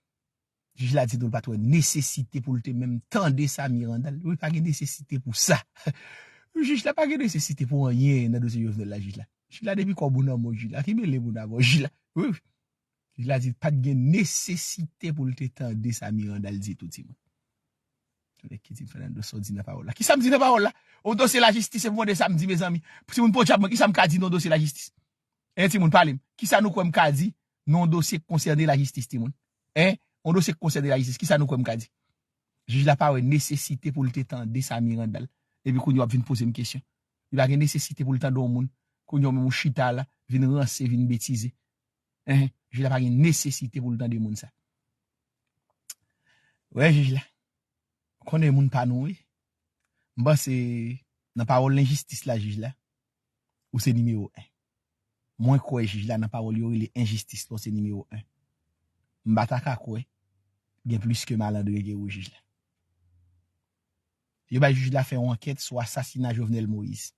Jij la di nou l pa t wè nesesite pou l te menm tande Samy Randal. Wi, pa gen nesesite pou sa. Jij la pa gen nesesite pou anyen nan dosye Jovenel la, jij la. Jij la depi kòb ou nan men w, jij la. Ki mele moun avè w, jij la. Wi, wi. Jij la di pa t gen nesesite pou l te tande Samy Randal di tou, timoun. Tande ki di Fernando sa w di nan pawòl la. Kisa m di nan pawòl la? Yon dosye lajistis, se pou mande sa m di, mezanmi. Timoun, podyab mwen, kisa m ka di nan yon dosye lajistis? Hein, timoun, pale m. Kisa nou kwè m ka di nan yon dosye k konsène lajistis, timoun? Hein? Yon dosye k konsène lajistis, kisa nou kwè m ka di? Jij la pa wè nesesite pou l te tande Samy Randal. Epi kounye a w ap vin poze m kesyon. Li pa gen nesesite pou l tande yon moun. Kounye a w menm ou chita la, vin ranse, vin betize. Hein? Jij la pa gen nesesite pou l tande moun sa. Wè, jij la. Konnen moun pa nou, wi. M panse nan pawòl lenjistis la, jij la, ou se nimewo en. Mwen kwè jij la nan pawòl yo rele enjistis la, ou se nimewo en. M pa ta ka kwè gen plis ke malandren ke ou, jij la. Yo bay jij la fè yon ankèt sou asasina Jovenel Moïse.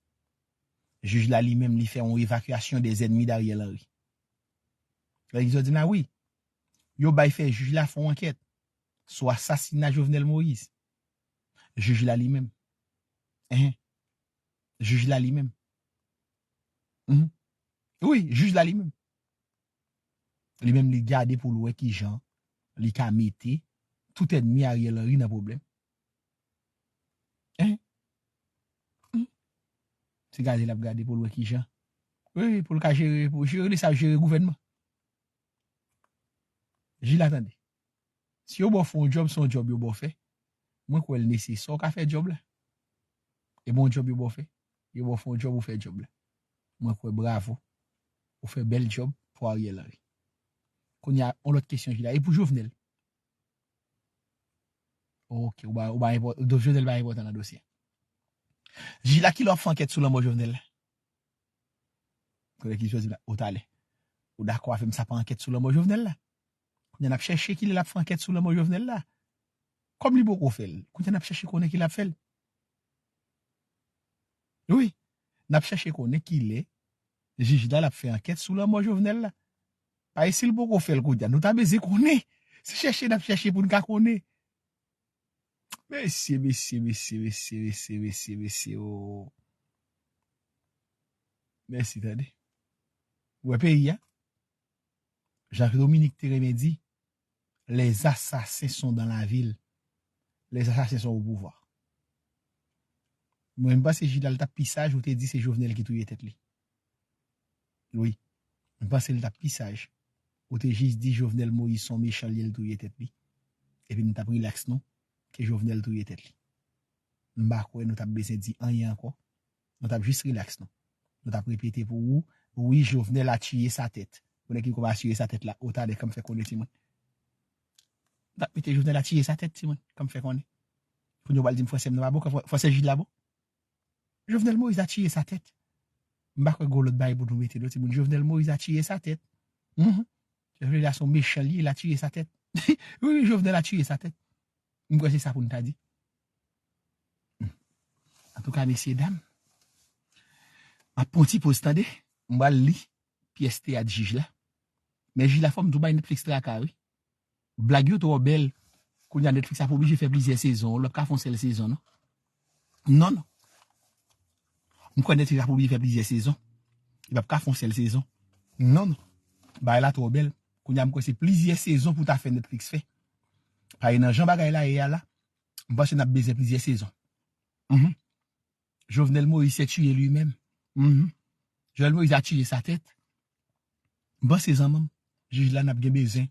Jij la li menm li fè yon évacuation des ennemis d'Ariel Henry. Lè li di m la, wi. Yo bay fè jij la fè yon ankèt sou asasina Jovenel Moïse. Jij la li menm. Hein? Jij la li menm. Mhm. Wi, jij la li menm. Li menm li gade pou l wè kijan li ka mete tout ènmi Ariel Henry nan pwoblèm. Hein? Hmm. Se gade l ap gade pou l wè kijan. Wi, pou l ka jere, pou jere, li sa jere gouvènman. Jij la, tande. Si yo ba w fè yon djòb, se yon djòb yo ba w fè. Mwen kwè l nesesè w ka fè djòb la. E bon djòb yo ba w fè. Yo ba w fè yon djòb, ou fè djòb la. Mwen kwè bravo. Ou fè bèl djòb pou Ariel Henry. Kounye a, yon lòt kesyon, jij la. E pou Jovenel? Ok, ou ba, ou ba enpò-, do-, Jovenel pa enpòtan nan dosye a. Jij la, kilè w ap fè ankèt sou lanmò Jovenel la? Kounye a ki chwazi la, o talè. Ou dakò avè m sa pa ankèt sou lanmò Jovenel la? Kounye a n ap chèche kilè l ap fè ankèt sou lanmò Jovenel la. Kòm li poko fè l, kounye a n ap chèche konnen kilè l ap fè l. Wi, n ap chèche konnen kilè jij la l ap fè ankèt sou lanmò Jovenel la. Paske si l poko fè l kounye a, nou ta bezwen konnen. Chèche n ap chèche pou n ka konnen. Mesye, mesye, mesye, mesye, mesye, mesye, mesye, o. Mèsi, tande. Ou wè peyi a? Jan Dominique te renmen di, les assassins sont dans la ville. Les assassins sont au pouvoir. Mwen, m panse Jilal t ap pi saj ou te di se Jovenel ki touye tèt li. Wi. M panse l t ap pi saj. Ou te jis di Jovenel Moïse se yon mechan li ye, l touye tèt li. Epi m t ap rilaks nou ke Jovenel touye tèt li. M pa kwè nou t ap bezwen di anyen ankò. Nou t ap jis rilaks nou. Nou t ap repete pou ou, wi, Jovenel a tué sa tête. Pou nèg ki kòmanse a tué sa tête la, o talè, kòm fè konnen timoun. Nou t ap mete Jovenel a tué sa tête, timoun, kòm fè konnen. Pou nou pral di m fransè m nan pa bon, fransè Jilal la bon. Jovenel Moïse a tué sa tête. M pa kwè gwo lòt bagay pou nou mete non, timoun. Jovenel Moïse a tué sa tête. Mhm. Jovenel la se yon mechan li ye, l a tué sa tête. Wi, wi, Jovenel a tué sa tête. M kwè se sa pou n ta di. Hmm. Antouka, mesye dam, m ap pran ti poz tande. M pral li pyès teyat jij la. Men jij la fò m tou bay Netflix traka, wi. Blag yo twò bèl. Kounye a Netflix ap oblije fè plizyè sezon. L ap ka fè yon sèl sezon, non. Non, non. M kwè Netflix ap oblije fè plizyè sezon. Li p ap ka fè yon sèl sezon. Non, non. Bagay la twò bèl. Kounye a m kwè se plizyè sezon pou ta fè Netflix fè. Paske nan jan bagay la ye a la, m panse n ap bezwen plizyè sezon. Mhm. Jovenel Moïse s'est tué lui-même. Mhm. Jovenel Moïse a tué sa tête. M panse zanmi m, jij la n ap gen bezwen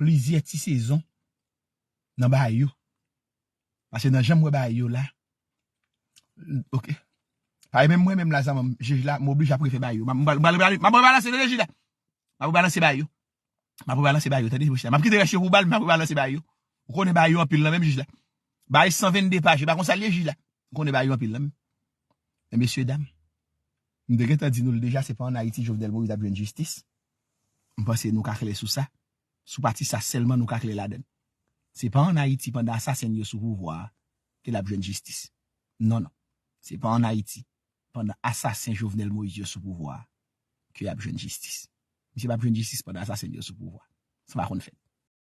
plizyè ti sezon nan bagay yo. Paske nan jan m wè bagay yo la, ok. Paske menm mwen menm la zanmi m, jij la, m oblije ap refè bagay yo. M ap rebalanse, tande jij la. M ap rebalanse bagay yo. M ap rebalanse bagay yo, tande, monchè. M ap kite rès yo pou bal, m ap rebalanse bagay yo. Ou konnen bagay yo anpil nan menm jij la. Bagay san vennde paj, e pa konsa l ye jij la. Ou konnen bagay yo anpil nan menm. Men mesye dam, m te gentan di nou l deja, se pa ann Ayiti Jovenel Moïse ap jwenn jistis. M panse nou ka klè sou sa. Sou pati sa sèlman nou ka klè ladan l. Se pa ann Ayiti pandan asasen yo sou pouvwa a ke l ap jwenn jistis. Non, non. Se pa ann Ayiti pandan asasen Jovenel Moïse yo sou pouvwa a ke y ap jwenn jistis. Misye p ap jwenn jistis pandan asasen yo sou pouvwa a. Sa pa konn fèt.